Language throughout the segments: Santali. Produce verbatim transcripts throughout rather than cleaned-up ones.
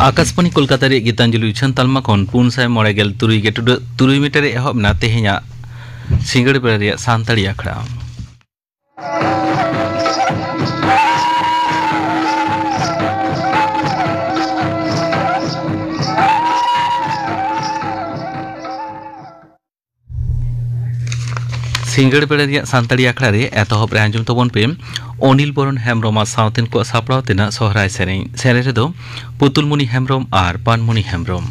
ᱟᱠᱟᱥᱵᱟᱬᱤ ᱠᱳᱞᱠᱟᱛᱟ ᱨᱮᱭᱟᱜ ᱜᱤᱛᱟᱧᱡᱚᱞᱤ ᱩᱪᱷᱟᱹᱱ ᱛᱟᱞᱢᱟ ᱠᱷᱚᱱ ᱯᱩᱱ ᱥᱟᱭ ᱢᱚᱬᱮ ᱜᱮᱞ ᱛᱩᱨᱩᱭ ᱜᱮ ᱴᱩᱰᱟᱹᱜ ᱛᱩᱨᱩᱭ ᱢᱤᱴᱟᱨ ᱨᱮ ᱮᱦᱚᱵ ᱮᱱᱟ ᱛᱮᱦᱮᱧᱟᱜ ᱥᱤᱸᱜᱟᱹᱲ ᱵᱮᱲᱟ ᱨᱮᱭᱟᱜ ᱥᱟᱱᱛᱟᱲᱤ ᱟᱠᱷᱲᱟ᱾ ᱥᱤᱸᱜᱟᱹᱲ ᱵᱮᱲᱟ ᱨᱮᱭᱟᱜ ᱥᱟᱱᱛᱟᱲᱤ ᱟᱠᱷᱲᱟ ᱨᱮ ᱮᱛᱚᱦᱚᱵ ᱨᱮ ᱟᱸᱡᱚᱢ ᱛᱟᱵᱚᱱ ᱯᱮ ᱚᱱᱤᱞ ᱵᱚᱨᱚᱱ ᱦᱮᱢᱵᱨᱚᱢ ᱟᱨ ᱥᱟᱶᱛᱮᱱ ᱠᱚᱣᱟᱜ ᱥᱟᱯᱲᱟᱣ ᱛᱮᱱᱟᱜ ᱥᱚᱦᱨᱟᱭ ᱥᱮᱨᱮᱧ᱾ ᱥᱮᱨᱮᱧ ᱨᱮᱫᱚ ᱯᱩᱛᱩᱞᱢᱩᱱᱤ ᱦᱮᱢᱵᱨᱚᱢ ᱟᱨ ᱯᱟᱱᱢᱩᱱᱤ ᱦᱮᱢᱵᱨᱚᱢ᱾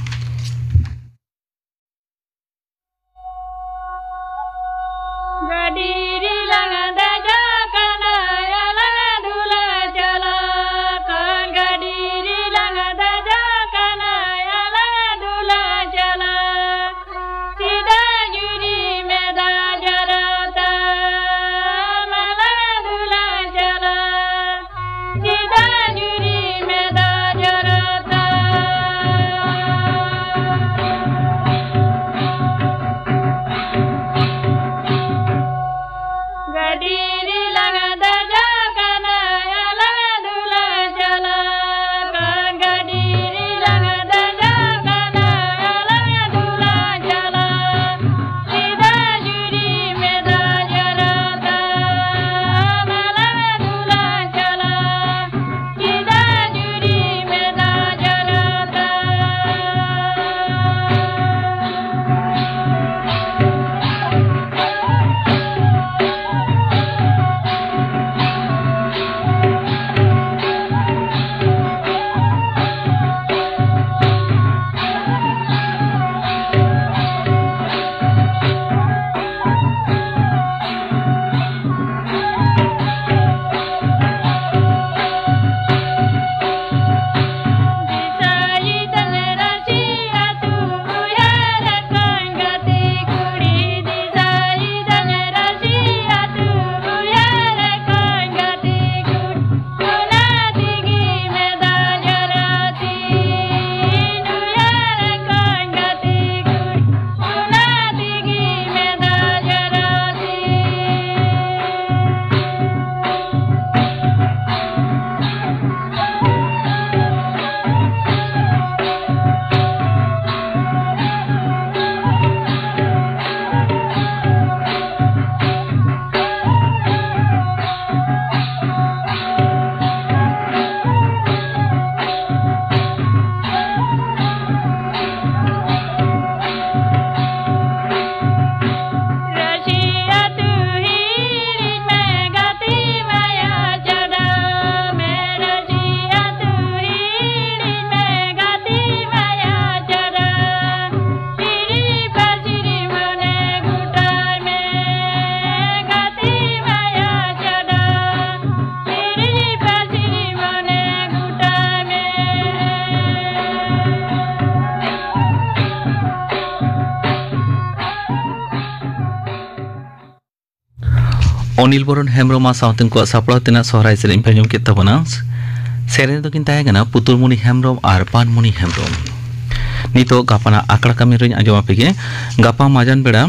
ᱜᱟᱹᱰᱤ ᱨᱮᱞᱟᱝ ᱫᱮᱡᱚᱜ ᱠᱟᱱᱟ, ᱟᱞᱟᱝ ᱫᱩᱞᱟᱝ ᱪᱟᱞᱟᱜ ᱠᱟᱱ᱾ ᱜᱟᱹᱰᱤ ᱨᱮᱞᱟᱝ ᱫᱮᱡᱚᱜ ᱠᱟᱱᱟ, ᱟᱞᱟᱝ ᱫᱩᱞᱟᱝ ᱪᱟᱞᱟᱜ᱾ ᱪᱮᱫᱟᱜ ᱡᱩᱨᱤ ᱢᱮᱫᱟ ᱡᱚᱨᱚᱛᱟ, ᱟᱞᱟᱝ ᱫᱩᱞᱟᱝ ᱪᱟᱞᱟᱜ᱾ ᱪᱮᱫᱟᱜ ᱡᱩᱨᱤ ᱢᱮᱫᱟ ᱡᱚᱨᱚᱛᱟ᱾ ᱜᱟᱹᱰᱤ ᱨᱮᱞᱟᱝ ᱫᱮᱡᱚᱜ ᱠᱟᱱᱟ, ᱟᱞᱟᱝ ᱫᱩᱞᱟᱝ ᱪᱟᱞᱟᱜ ᱠᱟᱱ᱾ ᱜᱟᱹᱰᱤ ᱨᱮᱞᱟᱝ ᱫᱮᱡᱚᱜ ᱠᱟᱱᱟ, ᱟᱞᱟᱝ ᱫᱩᱞᱟᱝ ᱪᱟᱞᱟᱜ᱾ ᱪᱮᱫᱟᱜ ᱡᱩᱨᱤ ᱢᱮᱫᱟ ᱡᱚᱨᱚᱛᱟ, ᱟᱞᱟᱝ ᱫᱩᱞᱟᱝ ᱪᱟᱞᱟᱜ᱾ ᱪᱮᱫᱟᱜ ᱡᱩᱨᱤ ᱢᱮᱫᱟ ᱡᱚᱨᱚᱛᱟ᱾ ᱚᱱᱤᱞ ᱵᱚᱨᱚᱱ ᱦᱮᱢᱵᱨᱚᱢ ᱟᱨ ᱥᱟᱶᱛᱮᱱ ᱠᱚᱣᱟᱜ ᱥᱟᱯᱲᱟᱣ ᱛᱮᱱᱟᱜ ᱥᱚᱦᱨᱟᱭ ᱥᱮᱨᱮᱧ ᱯᱮ ᱟᱸᱡᱚᱢ ᱠᱮᱫ ᱛᱟᱵᱚᱱᱟ᱾ ᱥᱮᱨᱮᱧ ᱫᱚᱠᱤᱱ ᱛᱟᱦᱮᱸ ᱠᱟᱱᱟ ᱯᱩᱛᱩᱞᱢᱩᱱᱤ ᱦᱮᱢᱵᱨᱚᱢ ᱟᱨ ᱯᱟᱱᱢᱩᱱᱤ ᱦᱮᱢᱵᱨᱚᱢ᱾ ᱱᱤᱛᱚᱜ ᱜᱟᱯᱟᱱᱟᱜ ᱟᱠᱷᱲᱟ ᱠᱟᱹᱢᱤ ᱨᱮᱧ ᱟᱸᱡᱚᱢ ᱟᱯᱮ ᱜᱮ᱾ ᱜᱟᱯᱟ ᱢᱟᱡᱟᱱ ᱵᱮᱲᱟ,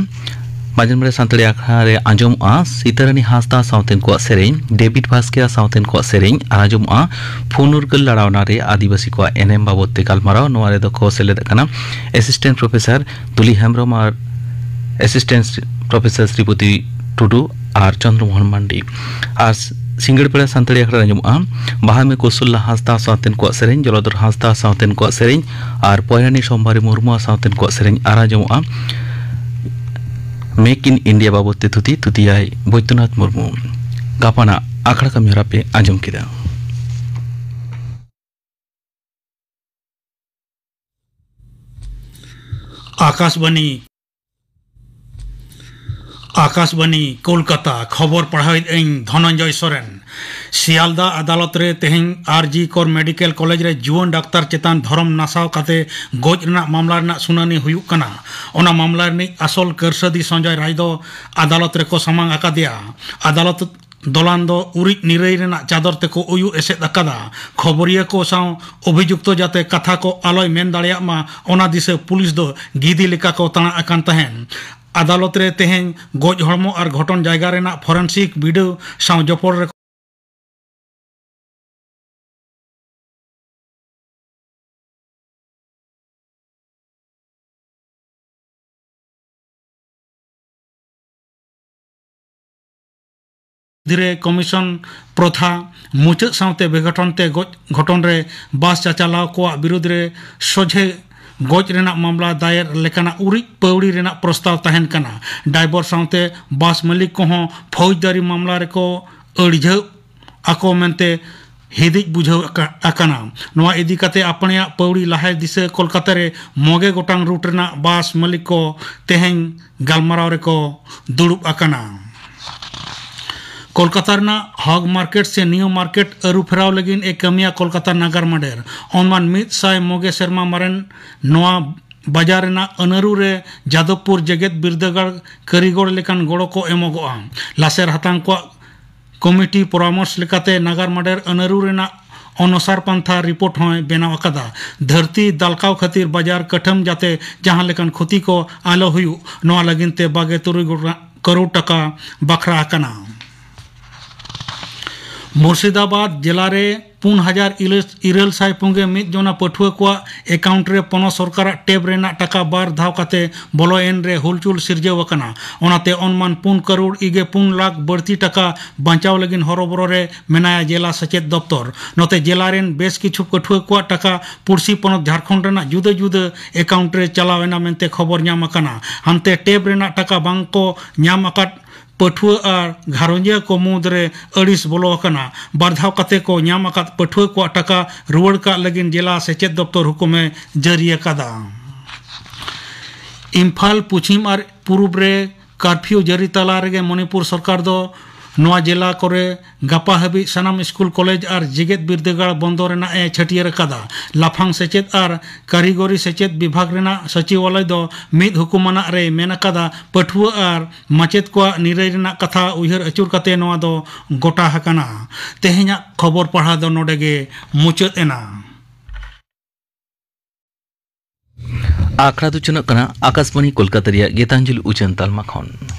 ᱢᱟᱡᱟᱱ ᱵᱮᱲᱟ ᱥᱟᱱᱛᱟᱲᱤ ᱟᱠᱷᱲᱟ ᱨᱮ ᱟᱸᱡᱚᱢᱚᱜᱼᱟ ᱥᱤᱛᱟᱹᱨᱟᱹᱱᱤ ᱦᱟᱸᱥᱫᱟ ᱥᱟᱶᱛᱮᱱ ᱠᱚᱣᱟᱜ ᱥᱮᱨᱮᱧ, ᱰᱮᱵᱤᱰ ᱵᱷᱟᱥᱠᱮ ᱟᱨ ᱥᱟᱶᱛᱮᱱ ᱠᱚᱣᱟᱜ ᱥᱮᱨᱮᱧ, ᱟᱨ ᱟᱸᱡᱚᱢᱚᱜᱼᱟ ᱯᱷᱩᱱᱩᱨᱜᱟᱹᱞ ᱞᱟᱲᱟᱣᱱᱟ ᱨᱮ ᱟᱹᱫᱤᱵᱟᱹᱥᱤ ᱠᱚᱣᱟᱜ ᱮᱱᱮᱢ ᱵᱟᱵᱚᱫ ᱛᱮ ᱜᱟᱞᱢᱟᱨᱟᱣ᱾ ᱱᱚᱣᱟ ᱨᱮᱫᱚ ᱠᱚ ᱥᱮᱞᱮᱫ ᱠᱟᱱᱟ ᱮᱥᱤᱥᱴᱮᱱᱴ ᱯᱨᱚᱯᱷᱮᱥᱚᱨ ᱫᱩᱞᱤ ᱦᱮᱢᱵᱨᱚᱢ ᱟᱨ ᱮᱥᱤᱥᱴᱮᱱᱴ ᱯᱨᱚᱯᱷᱮᱥᱚᱨ ᱥᱨᱤᱯᱚᱛᱤ ᱴᱩᱰᱩ ᱟᱨ ᱪᱚᱱᱫᱨᱚᱢᱳᱦᱚᱱ ᱢᱟᱱᱰᱤ᱾ ᱟᱨ ᱥᱤᱸᱜᱟᱹᱲ ᱵᱮᱲᱟ ᱥᱟᱱᱛᱟᱲᱤ ᱟᱠᱷᱲᱟ ᱨᱮ ᱟᱸᱡᱚᱢᱚᱜᱼᱟ ᱵᱟᱦᱟ ᱢᱮ ᱠᱚᱥᱩᱞᱞᱟ ᱦᱟᱸᱥᱫᱟ ᱥᱟᱶᱛᱮᱱ ᱠᱚᱣᱟᱜ ᱥᱮᱨᱮᱧ, ᱡᱚᱞᱚᱫᱷᱚᱨ ᱦᱟᱸᱥᱫᱟ ᱥᱟᱶᱛᱮᱱ ᱠᱚᱣᱟᱜ ᱥᱮᱨᱮᱧ ᱟᱨ ᱯᱚᱭᱨᱟᱱᱤ ᱥᱳᱢᱵᱟᱨᱤ ᱢᱩᱨᱢᱩ ᱥᱟᱶᱛᱮᱱ ᱠᱚᱣᱟᱜ ᱥᱮᱨᱮᱧ᱾ ᱟᱨ ᱟᱸᱡᱚᱢᱚᱜᱼᱟ ᱢᱮᱠ ᱤᱱ ᱤᱱᱰᱤᱭᱟ ᱵᱟᱵᱚᱫ ᱛᱮ ᱛᱷᱩᱛᱤ, ᱛᱷᱩᱛᱤᱭᱟᱭ ᱵᱳᱭᱫᱚᱱᱟᱛᱷ ᱢᱩᱨᱢᱩ᱾ ᱜᱟᱯᱟᱱᱟᱜ ᱟᱠᱷᱲᱟ ᱠᱟᱹᱢᱤᱦᱚᱨᱟ ᱯᱮ ᱟᱸᱡᱚᱢ ᱠᱮᱫᱟ᱾ ᱟᱠᱟᱥᱵᱟᱱᱤ, ᱟᱠᱟᱥᱵᱟᱱᱤ ᱠᱳᱞᱠᱟᱛᱟ, ᱠᱷᱚᱵᱚᱨ ᱯᱟᱲᱦᱟᱣᱮᱫ ᱟᱹᱧ ᱫᱷᱚᱱᱚᱱᱡᱚᱭ ᱥᱚᱨᱮᱱ᱾ ᱥᱤᱭᱟᱞᱫᱟ ᱟᱫᱟᱞᱚᱛ ᱨᱮ ᱛᱮᱦᱮᱧ ᱟᱨ ᱡᱤ ᱠᱚᱨ ᱢᱮᱰᱤᱠᱮᱞ ᱠᱚᱞᱮᱡᱽ ᱨᱮ ᱡᱩᱣᱟᱹᱱ ᱰᱟᱠᱛᱟᱨ ᱪᱮᱛᱟᱱ ᱫᱷᱚᱨᱚᱢ ᱱᱟᱥᱟᱣ ᱠᱟᱛᱮ ᱜᱚᱡ ᱨᱮᱱᱟᱜ ᱢᱟᱢᱞᱟ ᱨᱮᱱᱟᱜ ᱥᱩᱱᱟᱹᱱᱤ ᱦᱩᱭᱩᱜ ᱠᱟᱱᱟ᱾ ᱚᱱᱟ ᱢᱟᱢᱞᱟ ᱨᱤᱱᱤᱡ ᱟᱥᱚᱞ ᱠᱟᱹᱨᱥᱟᱹᱫᱤ ᱥᱚᱧᱡᱚᱭ ᱨᱟᱭ ᱫᱚ ᱟᱫᱟᱞᱚᱛ ᱨᱮᱠᱚ ᱥᱟᱢᱟᱝ ᱟᱠᱟᱫᱮᱭᱟ᱾ ᱟᱫᱟᱞᱚᱛ ᱫᱚᱞᱟᱱ ᱫᱚ ᱩᱨᱤᱡ ᱱᱤᱨᱟᱹᱭ ᱨᱮᱱᱟᱜ ᱪᱟᱫᱚᱨ ᱛᱮᱠᱚ ᱩᱭᱩ ᱮᱥᱮᱫ ᱟᱠᱟᱫᱟ᱾ ᱠᱷᱚᱵᱚᱨᱤᱭᱟᱹ ᱠᱚ ᱥᱟᱶ ᱚᱵᱷᱤᱡᱩᱠᱛᱚ ᱡᱟᱛᱮ ᱠᱟᱛᱷᱟ ᱠᱚ ᱟᱞᱚᱭ ᱢᱮᱱ ᱫᱟᱲᱮᱭᱟᱜ ᱢᱟ, ᱚᱱᱟ ᱫᱤᱥᱟᱹ ᱯᱩᱞᱤᱥ ᱫᱚ ᱜᱤᱫᱤ ᱞᱮᱠᱟ ᱠᱚ ᱛᱟᱬᱟᱜ ᱟᱠᱟᱱ ᱛᱟᱦᱮᱸᱱ᱾ ᱟᱫᱟᱞᱚᱛ ᱨᱮ ᱛᱮᱦᱮᱧ ᱜᱚᱡ ᱦᱚᱲᱢᱚ ᱟᱨ ᱜᱷᱚᱴᱚᱱ ᱡᱟᱭᱜᱟ ᱨᱮᱱᱟᱜ ᱯᱷᱚᱨᱮᱱᱥᱤᱠ ᱵᱤᱰᱟᱹᱣ ᱥᱟᱶ ᱡᱚᱯᱚᱲ ᱨᱮ ᱫᱷᱤᱨᱮ ᱠᱚᱢᱤᱥᱚᱱ ᱯᱨᱚᱛᱷᱟ ᱢᱩᱪᱟᱹᱫ ᱥᱟᱶᱛᱮ ᱵᱮᱜᱷᱚᱴᱚᱱ ᱛᱮ ᱜᱚᱡ ᱜᱷᱚᱴᱚᱱ ᱨᱮ ᱵᱟᱥ ᱪᱟᱪᱟᱞᱟᱣ ᱠᱚᱣᱟᱜ ᱵᱤᱨᱩᱫᱽ ᱨᱮ ᱥᱚᱡᱷᱮ ᱜᱚᱡ ᱨᱮᱱᱟᱜ ᱢᱟᱢᱞᱟ ᱫᱟᱭᱮᱨ ᱞᱮᱠᱟᱱᱟᱜ ᱩᱨᱤᱡ ᱯᱟᱹᱣᱲᱤ ᱨᱮᱱᱟᱜ ᱯᱨᱚᱥᱛᱟᱵ ᱛᱟᱦᱮᱱ ᱠᱟᱱᱟ᱾ ᱰᱟᱭᱵᱚᱨ ᱥᱟᱶᱛᱮ ᱵᱟᱥ ᱢᱟᱹᱞᱤᱠ ᱠᱚᱦᱚᱸ ᱯᱷᱳᱡᱽᱫᱟᱨᱤ ᱢᱟᱢᱞᱟ ᱨᱮᱠᱚ ᱟᱹᱲᱡᱷᱟᱹᱜ ᱟᱠᱚ ᱢᱮᱱᱛᱮ ᱦᱤᱫᱤᱡ ᱵᱩᱡᱷᱟᱹᱣ ᱟᱠᱟ-, ᱟᱠᱟᱱᱟ᱾ ᱱᱚᱣᱟ ᱤᱫᱤ ᱠᱟᱛᱮ ᱟᱯᱱᱮᱭᱟᱜ ᱯᱟᱹᱣᱲᱤ ᱞᱟᱦᱟᱭ ᱫᱤᱥᱟᱹ ᱠᱳᱞᱠᱟᱛᱟ ᱨᱮ ᱢᱚᱜᱮ ᱜᱚᱴᱟᱝ ᱨᱩᱴ ᱨᱮᱱᱟᱜ ᱵᱟᱥ ᱢᱟᱹᱞᱤᱠ ᱠᱚ ᱛᱮᱦᱮᱧ ᱜᱟᱞᱢᱟᱨᱟᱣ ᱨᱮᱠᱚ ᱫᱩᱲᱩᱵ ᱟᱠᱟᱱᱟ᱾ ᱠᱳᱞᱠᱟᱛᱟ ᱨᱮᱱᱟᱜ ᱦᱚᱜᱽ ᱢᱟᱨᱠᱮᱴ ᱥᱮ ᱱᱤᱭᱩ ᱢᱟᱨᱠᱮᱴ ᱟᱹᱨᱩ ᱯᱷᱮᱨᱟᱣ ᱞᱟᱹᱜᱤᱫ ᱮ ᱠᱟᱹᱢᱤᱭᱟ ᱠᱳᱞᱠᱟᱛᱟ ᱱᱟᱜᱟᱨ ᱢᱟᱰᱮᱨ᱾ ᱚᱱᱢᱟᱱ ᱢᱤᱫ ᱥᱟᱭ ᱢᱚᱜᱮ ᱥᱮᱨᱢᱟ ᱢᱟᱨᱮᱱ ᱱᱚᱣᱟ ᱵᱟᱡᱟᱨ ᱨᱮᱱᱟᱜ ᱟᱹᱱᱟᱹᱨᱩ ᱨᱮ ᱡᱟᱫᱚᱵᱽᱯᱩᱨ ᱡᱮᱜᱮᱛ ᱵᱤᱨᱫᱟᱹᱜᱟᱲ ᱠᱟᱹᱨᱤᱜᱚᱲ ᱞᱮᱠᱟᱱ ᱜᱚᱲᱚ ᱠᱚ ᱮᱢᱚᱜᱚᱜᱼᱟ᱾ ᱞᱟᱥᱮᱨ ᱦᱟᱛᱟᱝ ᱠᱚᱣᱟᱜ ᱠᱚᱢᱤᱴᱤ ᱯᱚᱨᱟᱢᱚᱨᱥ ᱞᱮᱠᱟᱛᱮ ᱱᱟᱜᱟᱨ ᱢᱟᱰᱮᱨ ᱟᱹᱱᱟᱹᱨᱩ ᱨᱮᱱᱟᱜ ᱚᱱᱚᱥᱟᱨ ᱯᱟᱱᱛᱷᱟ ᱨᱤᱯᱳᱨᱴ ᱦᱚᱸᱭ ᱵᱮᱱᱟᱣ ᱟᱠᱟᱫᱟ᱾ ᱫᱷᱟᱹᱨᱛᱤ ᱫᱟᱞᱠᱟᱣ ᱠᱷᱟᱹᱛᱤᱨ ᱵᱟᱡᱟᱨ ᱠᱟᱹᱴᱷᱟᱹᱢ ᱡᱟᱛᱮ ᱡᱟᱦᱟᱸ ᱞᱮᱠᱟᱱ ᱠᱷᱚᱛᱤ ᱠᱚ ᱟᱞᱚ ᱦᱩᱭᱩᱜ, ᱱᱚᱣᱟ ᱞᱟᱹᱜᱤᱫ ᱛᱮ ᱵᱟᱜᱮ ᱛᱩᱨᱩᱭ ᱠᱟᱨᱳᱲ ᱴᱟᱠᱟ ᱵᱟᱠᱷᱨᱟ ᱟᱠᱟᱱᱟ᱾ ᱢᱩᱨᱥᱤᱫᱟᱵᱟᱫᱽ ᱡᱮᱞᱟ ᱨᱮ ᱯᱩᱱ ᱦᱟᱡᱟᱨ ᱤᱨᱟᱹᱞ ᱥᱟᱭ ᱯᱩᱱ ᱜᱮ ᱢᱤᱫ ᱡᱚᱱᱟ ᱯᱟᱹᱴᱷᱩᱣᱟᱹ ᱠᱚᱣᱟᱜ ᱮᱠᱟᱣᱩᱱᱴ ᱨᱮ ᱯᱚᱱᱚᱛ ᱥᱚᱨᱠᱟᱨᱟᱜ ᱴᱮᱵ ᱨᱮᱱᱟᱜ ᱴᱟᱠᱟ ᱵᱟᱨ ᱫᱷᱟᱣ ᱠᱟᱛᱮ ᱵᱚᱞᱚᱭᱮᱱ ᱨᱮ ᱦᱩᱞᱪᱩᱞ ᱥᱤᱨᱡᱟᱹᱣ ᱟᱠᱟᱱᱟ᱾ ᱚᱱᱟᱛᱮ ᱚᱱᱢᱟᱱ ᱯᱩᱱ ᱠᱟᱨᱳᱲ ᱤᱜᱮ ᱯᱩᱱ ᱞᱟᱠᱷ ᱵᱟᱹᱲᱛᱤ ᱴᱟᱠᱟ ᱵᱟᱧᱪᱟᱣ ᱞᱟᱹᱜᱤᱫ ᱦᱚᱨᱚᱵᱚᱨᱚ ᱨᱮ ᱢᱮᱱᱟᱭᱟ ᱡᱮᱞᱟ ᱥᱮᱪᱮᱫ ᱫᱚᱯᱛᱚᱨ᱾ ᱱᱚᱛᱮ ᱡᱮᱞᱟ ᱨᱮᱱ ᱵᱮᱥ ᱠᱤᱪᱷᱩ ᱯᱟᱹᱴᱷᱩᱣᱟᱹ ᱠᱚᱣᱟᱜ ᱴᱟᱠᱟ ᱯᱩᱲᱥᱤ ᱯᱚᱱᱚᱛ ᱡᱷᱟᱲᱠᱷᱚᱸᱰ ᱨᱮᱱᱟᱜ ᱡᱩᱫᱟᱹ ᱡᱩᱫᱟᱹ ᱮᱠᱟᱣᱩᱱᱴ ᱨᱮ ᱪᱟᱞᱟᱣ ᱮᱱᱟ ᱢᱮᱱᱛᱮ ᱠᱷᱚᱵᱚᱨ ᱧᱟᱢ ᱟᱠᱟᱱᱟ᱾ ᱦᱟᱱᱛᱮ ᱴᱮᱵ ᱨᱮᱱᱟᱜ ᱴᱟᱠᱟ ᱵᱟᱝ ᱠᱚ ᱧᱟᱢ ᱟᱠᱟᱫ ᱯᱟᱹᱴᱷᱩᱣᱟᱹ ᱟᱨ ᱜᱷᱟᱨᱚᱸᱡᱤᱭᱟᱹ ᱠᱚ ᱢᱩᱫᱽᱨᱮ ᱟᱹᱲᱤᱥ ᱵᱚᱞᱚ ᱟᱠᱟᱱᱟ᱾ ᱵᱟᱨ ᱫᱷᱟᱣ ᱠᱟᱛᱮ ᱠᱚ ᱧᱟᱢ ᱟᱠᱟᱫ ᱯᱟᱹᱴᱷᱩᱣᱟᱹ ᱠᱚᱣᱟᱜ ᱴᱟᱠᱟ ᱨᱩᱣᱟᱹᱲ ᱠᱟᱜ ᱞᱟᱹᱜᱤᱫ ᱡᱮᱞᱟ ᱥᱮᱪᱮᱫ ᱫᱚᱯᱛᱚᱨ ᱦᱩᱠᱩᱢᱮ ᱡᱟᱹᱨᱤ ᱟᱠᱟᱫᱟ᱾ ᱤᱢᱯᱷᱟᱞ ᱯᱚᱪᱷᱤᱢ ᱟᱨ ᱯᱩᱨᱩᱵᱽ ᱨᱮ ᱠᱟᱨᱯᱷᱤᱭᱩ ᱡᱟᱹᱨᱤ ᱛᱟᱞᱟ ᱨᱮᱜᱮ ᱢᱚᱱᱤᱯᱩᱨ ᱥᱚᱨᱠᱟᱨ ᱫᱚ ᱱᱚᱣᱟ ᱡᱮᱞᱟ ᱠᱚᱨᱮ ᱜᱟᱯᱟ ᱦᱟᱹᱵᱤᱡ ᱥᱟᱱᱟᱢ ᱥᱠᱩᱞ, ᱠᱚᱞᱮᱡᱽ ᱟᱨ ᱡᱮᱜᱮᱛ ᱵᱤᱨᱫᱟᱹᱜᱟᱲ ᱵᱚᱱᱫᱚ ᱨᱮᱱᱟᱜ ᱮ ᱪᱷᱟᱹᱴᱭᱟᱹᱨ ᱟᱠᱟᱫᱟ᱾ ᱞᱟᱯᱷᱟᱝ ᱥᱮᱪᱮᱫ ᱟᱨ ᱠᱟᱹᱨᱤᱜᱚᱨᱤ ᱥᱮᱪᱮᱫ ᱵᱤᱵᱷᱟᱜᱽ ᱨᱮᱱᱟᱜ ᱥᱚᱪᱤᱵᱟᱞᱚᱭ ᱫᱚ ᱢᱤᱫ ᱦᱩᱠᱩᱢᱟᱱᱟᱜ ᱨᱮᱭ ᱢᱮᱱ ᱟᱠᱟᱫᱟ, ᱯᱟᱹᱴᱷᱩᱣᱟᱹ ᱟᱨ ᱢᱟᱪᱮᱫ ᱠᱚᱣᱟᱜ ᱱᱤᱨᱟᱹᱭ ᱨᱮᱱᱟᱜ ᱠᱟᱛᱷᱟ ᱩᱭᱦᱟᱹᱨ ᱟᱹᱪᱩᱨ ᱠᱟᱛᱮ ᱱᱚᱣᱟ ᱫᱚ ᱜᱚᱴᱟ ᱟᱠᱟᱱᱟ᱾ ᱛᱮᱦᱮᱧᱟᱜ ᱠᱷᱚᱵᱚᱨ ᱯᱟᱲᱦᱟᱣ ᱫᱚ ᱱᱚᱰᱮ ᱜᱮ ᱢᱩᱪᱟᱹᱫ ᱮᱱᱟ᱾ ᱟᱠᱷᱲᱟ ᱫᱚ ᱪᱚᱱᱚᱜ ᱠᱟᱱᱟ ᱟᱠᱟᱥᱵᱟᱬᱤ ᱠᱳᱞᱠᱟᱛᱟ ᱨᱮᱭᱟᱜ ᱜᱤᱛᱟᱧᱡᱚᱞᱤ ᱩᱪᱷᱟᱹᱱ ᱛᱟᱞᱢᱟ ᱠᱷᱚᱱ᱾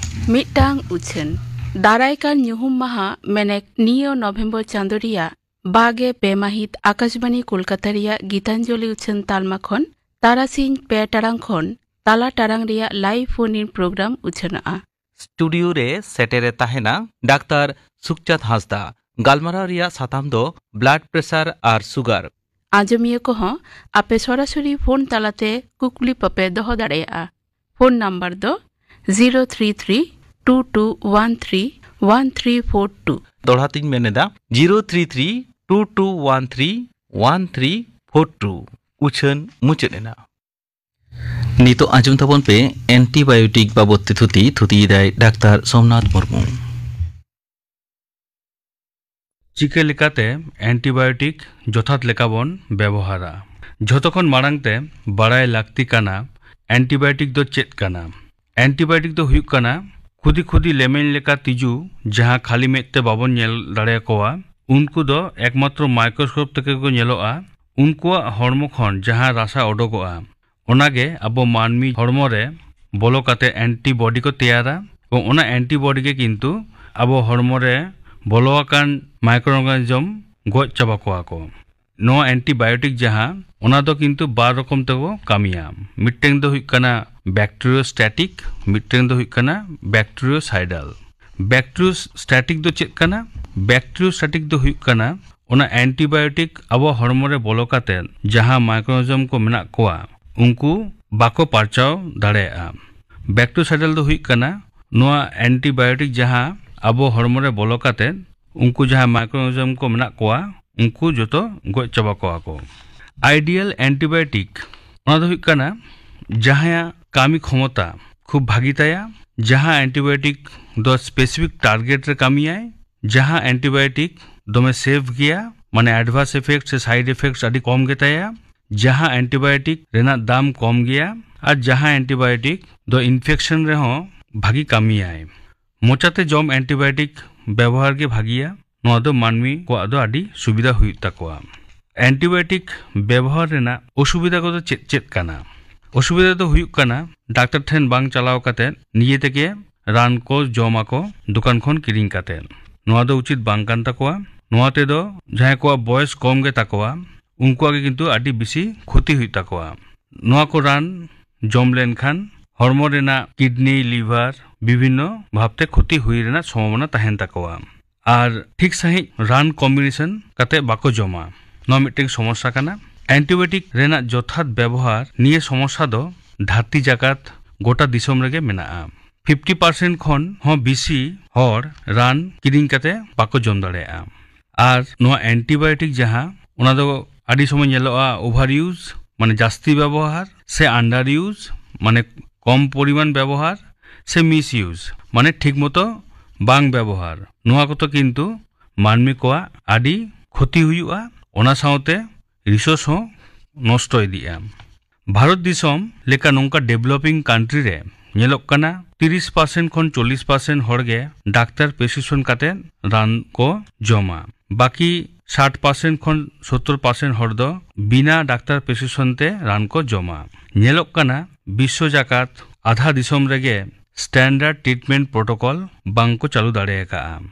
ᱢᱤᱫᱴᱟᱝ ᱩᱪᱷᱟᱹᱱ᱾ ᱫᱟᱨᱟᱭ ᱠᱟᱱ ᱧᱩᱦᱩᱢ ᱢᱟᱦᱟ, ᱢᱮᱱᱮᱠ ᱱᱤᱭᱟᱹ ᱱᱚᱵᱷᱮᱢᱵᱚᱨ ᱪᱟᱸᱫᱳ ᱨᱮᱭᱟᱜ ᱵᱟᱜᱮ ᱯᱮ ᱢᱟᱹᱦᱤᱛ ᱟᱠᱟᱥᱵᱟᱬᱤ ᱠᱳᱞᱠᱟᱛᱟ ᱨᱮᱭᱟᱜ ᱜᱤᱛᱟᱧᱡᱚᱞᱤ ᱩᱪᱷᱟᱹᱱ ᱛᱟᱞᱢᱟ ᱠᱷᱚᱱ ᱛᱟᱨᱟᱥᱤᱧ ᱯᱮ ᱴᱟᱲᱟᱝ ᱠᱷᱚᱱ ᱛᱟᱞᱟ ᱴᱟᱲᱟᱝ ᱨᱮᱭᱟᱜ ᱞᱟᱭᱤᱵᱷ ᱯᱷᱳᱱ ᱤᱱ ᱯᱨᱳᱜᱨᱟᱢ ᱩᱪᱷᱟᱹᱱᱚᱜᱼᱟ᱾ ᱥᱴᱩᱰᱤᱭᱳ ᱨᱮ ᱥᱮᱴᱮᱨᱮ ᱛᱟᱦᱮᱱᱟ ᱰᱟᱠᱛᱟᱨ ᱥᱩᱠᱪᱟᱸᱫᱽ ᱦᱟᱸᱥᱫᱟ᱾ ᱜᱟᱞᱢᱟᱨᱟᱣ ᱨᱮᱭᱟᱜ ᱥᱟᱛᱟᱢ ᱫᱚ ᱵᱞᱟᱰ ᱯᱨᱮᱥᱟᱨ ᱟᱨ ᱥᱩᱜᱟᱨ᱾ ᱟᱸᱡᱚᱢᱤᱭᱟᱹ ᱠᱚᱦᱚᱸ ᱟᱯᱮ ᱥᱚᱨᱟᱥᱚᱨᱤ ᱯᱷᱳᱱ ᱛᱟᱞᱟᱛᱮ ᱠᱩᱠᱞᱤ ᱯᱮᱯᱮ ᱫᱚᱦᱚ ᱫᱟᱲᱮᱭᱟᱜᱼᱟ᱾ ᱯᱷᱳᱱ ᱱᱟᱢᱵᱟᱨ ᱫᱚ zero three three two two one three one three four two. ᱫᱚᱦᱲᱟ ᱛᱤᱧ ᱢᱮᱱ ᱮᱫᱟ, zero three three two two one three one three four two. ᱩᱪᱷᱟᱹᱱ ᱢᱩᱪᱟᱹᱫ ᱮᱱᱟ᱾ ᱱᱤᱛᱚᱜ ᱟᱸᱡᱚᱢ ᱛᱟᱵᱚᱱ ᱯᱮ ᱮᱱᱴᱤᱵᱟᱭᱳᱴᱤᱠ ᱵᱟᱵᱚᱫ ᱛᱮ ᱛᱷᱩᱛᱤ᱾ ᱛᱷᱩᱛᱤᱭᱮᱫᱟᱭ ᱰᱟᱠᱛᱟᱨ ᱥᱳᱢᱱᱟᱛᱷ ᱢᱩᱨᱢᱩ᱾ ᱪᱤᱠᱟᱹ ᱞᱮᱠᱟᱛᱮ ᱮᱱᱴᱤᱵᱟᱭᱳᱴᱤᱠ ᱡᱚᱛᱷᱟᱛ ᱞᱮᱠᱟ ᱵᱚᱱ ᱵᱮᱵᱚᱦᱟᱨᱟ? ᱡᱷᱚᱛᱚ ᱠᱷᱚᱱ ᱢᱟᱲᱟᱝ ᱛᱮ ᱵᱟᱲᱟᱭ ᱞᱟᱹᱠᱛᱤ ᱠᱟᱱᱟ ᱮᱱᱴᱤᱵᱟᱭᱳᱴᱤᱠ ᱫᱚ ᱪᱮᱫ ᱠᱟᱱᱟ᱾ ᱮᱱᱴᱤᱵᱟᱭᱳᱴᱤᱠ ᱫᱚ ᱦᱩᱭᱩᱜ ᱠᱟᱱᱟ ᱠᱷᱩᱫᱤ ᱠᱷᱩᱫᱤ ᱞᱮᱢᱮᱧ ᱞᱮᱠᱟ ᱛᱤᱡᱩ, ᱡᱟᱦᱟᱸ ᱠᱷᱟᱹᱞᱤ ᱢᱮᱫ ᱛᱮ ᱵᱟᱵᱚᱱ ᱧᱮᱞ ᱫᱟᱲᱮᱭᱟᱠᱚᱣᱟ᱾ ᱩᱱᱠᱩ ᱫᱚ ᱮᱠᱢᱟᱛᱨᱚ ᱢᱟᱭᱠᱨᱳᱥᱠᱳᱯ ᱛᱮᱜᱮ ᱠᱚ ᱧᱮᱞᱚᱜᱼᱟ᱾ ᱩᱱᱠᱩᱣᱟᱜ ᱦᱚᱲᱢᱚ ᱠᱷᱚᱱ ᱡᱟᱦᱟᱸ ᱨᱟᱥᱟ ᱚᱰᱚᱠᱚᱜᱼᱟ, ᱚᱱᱟᱜᱮ ᱟᱵᱚ ᱢᱟᱹᱱᱢᱤ ᱦᱚᱲᱢᱚ ᱨᱮ ᱵᱚᱞᱚ ᱠᱟᱛᱮ ᱮᱱᱴᱤᱵᱚᱰᱤ ᱠᱚ ᱛᱮᱭᱟᱨᱟ, ᱮᱵᱚᱝ ᱚᱱᱟ ᱮᱱᱴᱤᱵᱚᱰᱤ ᱜᱮ ᱠᱤᱱᱛᱩ ᱟᱵᱚ ᱦᱚᱲᱢᱚ ᱨᱮ ᱵᱚᱞᱚ ᱟᱠᱟᱱ ᱢᱟᱭᱠᱨᱳ ᱚᱨᱜᱟᱱᱤᱡᱚᱢ ᱜᱚᱡ ᱪᱟᱵᱟ ᱠᱚᱣᱟ ᱠᱚ᱾ ᱱᱚᱣᱟ ᱮᱱᱴᱤᱵᱟᱭᱳᱴᱤᱠ ᱡᱟᱦᱟᱸ, ᱚᱱᱟ ᱫᱚ ᱠᱤᱱᱛᱩ ᱵᱟᱨ ᱨᱚᱠᱚᱢ ᱛᱮᱠᱚ ᱠᱟᱹᱢᱤᱭᱟ᱾ ᱢᱤᱫᱴᱮᱱ ᱫᱚ ᱦᱩᱭᱩᱜ ᱠᱟᱱᱟ ᱵᱮᱠᱴᱮᱨᱤᱭᱳᱥᱴᱮᱴᱤᱠ, ᱢᱤᱫᱴᱮᱱ ᱫᱚ ᱦᱩᱭᱩᱜ ᱠᱟᱱᱟ ᱵᱮᱠᱴᱮᱨᱤᱭᱳᱥᱟᱭᱰᱟᱞ᱾ ᱵᱮᱠᱴᱮᱨᱤᱭᱳᱥᱴᱮᱴᱤᱠ ᱫᱚ ᱪᱮᱫ ᱠᱟᱱᱟ? ᱵᱮᱠᱴᱮᱨᱤᱭᱳᱥᱴᱮᱴᱤᱠ ᱫᱚ ᱦᱩᱭᱩᱜ ᱠᱟᱱᱟ ᱚᱱᱟ ᱮᱱᱴᱤᱵᱟᱭᱳᱴᱤᱠ ᱟᱵᱚ ᱦᱚᱲᱢᱚ ᱨᱮ ᱵᱚᱞᱚ ᱠᱟᱛᱮ ᱡᱟᱦᱟᱸ ᱢᱟᱭᱠᱨᱳᱱᱤᱡᱚᱢ ᱠᱚ ᱢᱮᱱᱟᱜ ᱠᱚᱣᱟ, ᱩᱱᱠᱩ ᱵᱟᱠᱚ ᱯᱟᱨᱪᱟᱣ ᱫᱟᱲᱮᱭᱟᱜᱼᱟ᱾ ᱵᱮᱠᱴᱮᱨᱤᱭᱳᱥᱟᱭᱰᱟᱞ ᱫᱚ ᱦᱩᱭᱩᱜ ᱠᱟᱱᱟ ᱱᱚᱣᱟ ᱮᱱᱴᱤᱵᱟᱭᱳᱴᱤᱠ ᱡᱟᱦᱟᱸ ᱟᱵᱚ ᱦᱚᱲᱢᱚ ᱨᱮ ᱵᱚᱞᱚ ᱠᱟᱛᱮ ᱩᱱᱠᱩ ᱡᱟᱦᱟᱸ ᱢᱟᱭᱠᱨᱳᱱᱤᱡᱚᱢ ᱠᱚ ᱢᱮᱱᱟᱜ ᱠᱚᱣᱟ, ᱩᱱᱠᱩ ᱡᱚᱛᱚ ᱜᱚᱡ ᱪᱟᱵᱟ ᱠᱚᱣᱟ ᱠᱚ᱾ ᱟᱭᱰᱤᱭᱟᱞ ᱮᱱᱴᱤᱵᱟᱭᱳᱴᱤᱠ, ᱚᱱᱟ ᱫᱚ ᱦᱩᱭᱩᱜ ᱠᱟᱱᱟ ᱡᱟᱦᱟᱸᱭᱟᱜ ᱠᱟᱹᱢᱤ ᱠᱷᱚᱢᱚᱛᱟ ᱠᱷᱩᱵ ᱵᱷᱟᱜᱤ ᱛᱟᱭᱟ, ᱡᱟᱦᱟᱸ ᱮᱱᱴᱤᱵᱟᱭᱳᱴᱤᱠ ᱫᱚ ᱥᱯᱮᱥᱤᱯᱷᱤᱠ ᱴᱟᱨᱜᱮᱴ ᱨᱮ ᱠᱟᱹᱢᱤᱭᱟᱭ, ᱡᱟᱦᱟᱸ ᱮᱱᱴᱤᱵᱟᱭᱳᱴᱤᱠ ᱫᱚᱢᱮ ᱥᱮᱯᱷ ᱜᱮᱭᱟ, ᱢᱟᱱᱮ ᱮᱰᱵᱷᱟᱨᱥ ᱤᱯᱷᱮᱠᱴ ᱥᱮ ᱥᱟᱭᱤᱰ ᱤᱯᱷᱮᱠᱴ ᱟᱹᱰᱤ ᱠᱚᱢ ᱜᱮ ᱛᱟᱭᱟ, ᱡᱟᱦᱟᱸ ᱮᱱᱴᱤᱵᱟᱭᱳᱴᱤᱠ ᱨᱮᱱᱟᱜ ᱫᱟᱢ ᱠᱚᱢ ᱜᱮᱭᱟ, ᱟᱨ ᱡᱟᱦᱟᱸ ᱮᱱᱴᱤᱵᱟᱭᱳᱴᱤᱠ ᱫᱚ ᱤᱱᱯᱷᱮᱠᱥᱚᱱ ᱨᱮᱦᱚᱸ ᱵᱷᱟᱜᱤ ᱠᱟᱹᱢᱤᱭᱟᱭ᱾ ᱢᱚᱪᱟᱛᱮ ᱡᱚᱢ ᱮᱱᱴᱤᱵᱟᱭᱳᱴᱤᱠ ᱵᱮᱵᱚᱦᱟᱨ ᱜᱮ ᱵᱷᱟᱜᱤᱭᱟ᱾ ᱱᱚᱣᱟ ᱫᱚ ᱢᱟᱹᱱᱢᱤ ᱠᱚᱣᱟᱜ ᱫᱚ ᱟᱹᱰᱤ ᱥᱩᱵᱤᱫᱷᱟ ᱦᱩᱭᱩᱜ ᱛᱟᱠᱚᱣᱟ᱾ ᱮᱱᱴᱤᱵᱟᱭᱳᱴᱤᱠ ᱵᱮᱵᱚᱦᱟᱨ ᱨᱮᱱᱟᱜ ᱚᱥᱩᱵᱤᱫᱷᱟ ᱠᱚᱫᱚ ᱪᱮᱫ ᱪᱮᱫ ᱠᱟᱱᱟ? ᱚᱥᱩᱵᱤᱫᱷᱟ ᱫᱚ ᱦᱩᱭᱩᱜ ᱠᱟᱱᱟ ᱰᱟᱠᱛᱟᱨ ᱴᱷᱮᱱ ᱵᱟᱝ ᱪᱟᱞᱟᱣ ᱠᱟᱛᱮ ᱱᱤᱡᱮ ᱛᱮᱜᱮ ᱨᱟᱱ ᱠᱚ ᱡᱚᱢ ᱟᱠᱚ ᱫᱚᱠᱟᱱ ᱠᱷᱚᱱ ᱠᱤᱨᱤᱧ ᱠᱟᱛᱮ᱾ ᱱᱚᱣᱟ ᱫᱚ ᱩᱪᱤᱛ ᱵᱟᱝ ᱠᱟᱱ ᱛᱟᱠᱚᱣᱟ᱾ ᱱᱚᱣᱟ ᱛᱮᱫᱚ ᱡᱟᱦᱟᱸᱭ ᱠᱚᱣᱟᱜ ᱵᱚᱭᱮᱥ ᱠᱚᱢ ᱜᱮ ᱛᱟᱠᱚᱣᱟ, ᱩᱱᱠᱩᱣᱟᱜ ᱜᱮ ᱠᱤᱱᱛᱩ ᱟᱹᱰᱤ ᱵᱮᱥᱤ ᱠᱷᱚᱛᱤ ᱦᱩᱭᱩᱜ ᱛᱟᱠᱚᱣᱟ᱾ ᱱᱚᱣᱟ ᱠᱚ ᱨᱟᱱ ᱡᱚᱢ ᱞᱮᱱᱠᱷᱟᱱ ᱦᱚᱲᱢᱚ ᱨᱮᱱᱟᱜ ᱠᱤᱰᱱᱤ, ᱞᱤᱵᱷᱟᱨ ᱵᱤᱵᱷᱤᱱᱱᱚ ᱵᱷᱟᱵᱛᱮ ᱠᱷᱚᱛᱤ ᱦᱩᱭ ᱨᱮᱱᱟᱜ ᱥᱚᱢᱵᱷᱚᱵᱚᱱᱟ ᱛᱟᱦᱮᱱ ᱛᱟᱠᱚᱣᱟ᱾ ᱟᱨ ᱴᱷᱤᱠ ᱥᱟᱺᱦᱤᱡ ᱨᱟᱱ ᱠᱚᱢᱵᱤᱱᱮᱥᱚᱱ ᱠᱟᱛᱮ ᱵᱟᱠᱚ ᱡᱚᱢᱟ, ᱱᱚᱣᱟ ᱢᱤᱫᱴᱮᱱ ᱥᱚᱢᱚᱥᱥᱟ ᱠᱟᱱᱟ᱾ ᱮᱱᱴᱤᱵᱟᱭᱳᱴᱤᱠ ᱨᱮᱱᱟᱜ ᱡᱚᱛᱷᱟᱛ ᱵᱮᱵᱚᱦᱟᱨ, ᱱᱤᱭᱟᱹ ᱥᱚᱢᱚᱥᱥᱟ ᱫᱚ ᱫᱷᱟᱹᱨᱛᱤ ᱡᱟᱠᱟᱛ ᱜᱚᱴᱟ ᱫᱤᱥᱚᱢ ᱨᱮᱜᱮ ᱢᱮᱱᱟᱜᱼᱟ᱾ ᱯᱷᱤᱯᱴᱤ ᱯᱟᱨᱥᱮᱱᱴ ᱠᱷᱚᱱ ᱦᱚᱸ ᱵᱮᱥᱤ ᱦᱚᱲ ᱨᱟᱱ ᱠᱤᱨᱤᱧ ᱠᱟᱛᱮ ᱵᱟᱠᱚ ᱡᱚᱢ ᱫᱟᱲᱮᱭᱟᱜᱼᱟ᱾ ᱟᱨ ᱱᱚᱣᱟ ᱮᱱᱴᱤᱵᱟᱭᱳᱴᱤᱠ ᱡᱟᱦᱟᱸ, ᱚᱱᱟ ᱫᱚ ᱟᱹᱰᱤ ᱥᱚᱢᱚᱭ ᱧᱮᱞᱚᱜᱼᱟ ᱳᱵᱷᱟᱨ ᱤᱭᱩᱡᱽ, ᱢᱟᱱᱮ ᱡᱟᱹᱥᱛᱤ ᱵᱮᱵᱚᱦᱟᱨ, ᱥᱮ ᱟᱱᱰᱟᱨ ᱤᱭᱩᱡᱽ, ᱢᱟᱱᱮ ᱠᱚᱢ ᱯᱚᱨᱤᱢᱟᱱ ᱵᱮᱵᱚᱦᱟᱨ, ᱥᱮ ᱢᱤᱥ ᱤᱭᱩᱡᱽ, ᱢᱟᱱᱮ ᱴᱷᱤᱠ ᱢᱚᱛᱚ ᱵᱟᱝ ᱵᱮᱵᱚᱦᱟᱨ᱾ ᱱᱚᱣᱟ ᱠᱚᱫᱚ ᱠᱤᱱᱛᱩ ᱢᱟᱹᱱᱢᱤ ᱠᱚᱣᱟᱜ ᱟᱹᱰᱤ ᱠᱷᱚᱛᱤ ᱦᱩᱭᱩᱜᱼᱟ, ᱚᱱᱟ ᱥᱟᱶᱛᱮ ᱨᱤᱥᱳᱨᱥ ᱦᱚᱸ ᱱᱚᱥᱴᱚ ᱤᱫᱤᱜᱼᱟ᱾ ᱵᱷᱟᱨᱚᱛ ᱫᱤᱥᱚᱢ ᱞᱮᱠᱟ ᱱᱚᱝᱠᱟ ᱰᱮᱵᱷᱞᱚᱯᱤᱝ ᱠᱟᱱᱴᱨᱤ ᱨᱮ ᱧᱮᱞᱚᱜ ᱠᱟᱱᱟ, ᱛᱤᱨᱤᱥ ᱯᱟᱨᱥᱮᱱᱴ ᱠᱷᱚᱱ ᱪᱚᱞᱞᱤᱥ ᱯᱟᱨᱥᱮᱱᱴ ᱦᱚᱲ ᱜᱮ ᱰᱟᱠᱛᱟᱨ ᱯᱨᱮᱥᱠᱨᱤᱯᱥᱚᱱ ᱠᱟᱛᱮ ᱨᱟᱱ ᱠᱚ ᱡᱚᱢᱟ᱾ ᱵᱟᱹᱠᱤ ᱥᱟᱴ ᱯᱟᱨᱥᱮᱱᱴ ᱠᱷᱚᱱ ᱥᱳᱛᱛᱳᱨ ᱯᱟᱨᱥᱮᱱᱴ ᱦᱚᱲ ᱫᱚ ᱵᱤᱱᱟ ᱰᱟᱠᱛᱟᱨ ᱯᱨᱮᱥᱠᱨᱤᱯᱥᱚᱱ ᱛᱮ ᱨᱟᱱ ᱠᱚ ᱡᱚᱢᱟ᱾ ᱧᱮᱞᱚᱜ ᱠᱟᱱᱟ, ᱵᱤᱥᱥᱚ ᱡᱟᱠᱟᱛ ᱟᱫᱷᱟ ᱫᱤᱥᱚᱢ ᱨᱮᱜᱮ ᱥᱴᱮᱱᱰᱟᱨᱰ ᱴᱨᱤᱴᱢᱮᱱᱴ ᱯᱨᱳᱴᱳᱠᱚᱞ ᱵᱟᱝ ᱠᱚ ᱪᱟᱹᱞᱩ ᱫᱟᱲᱮ ᱟᱠᱟᱫᱼᱟ᱾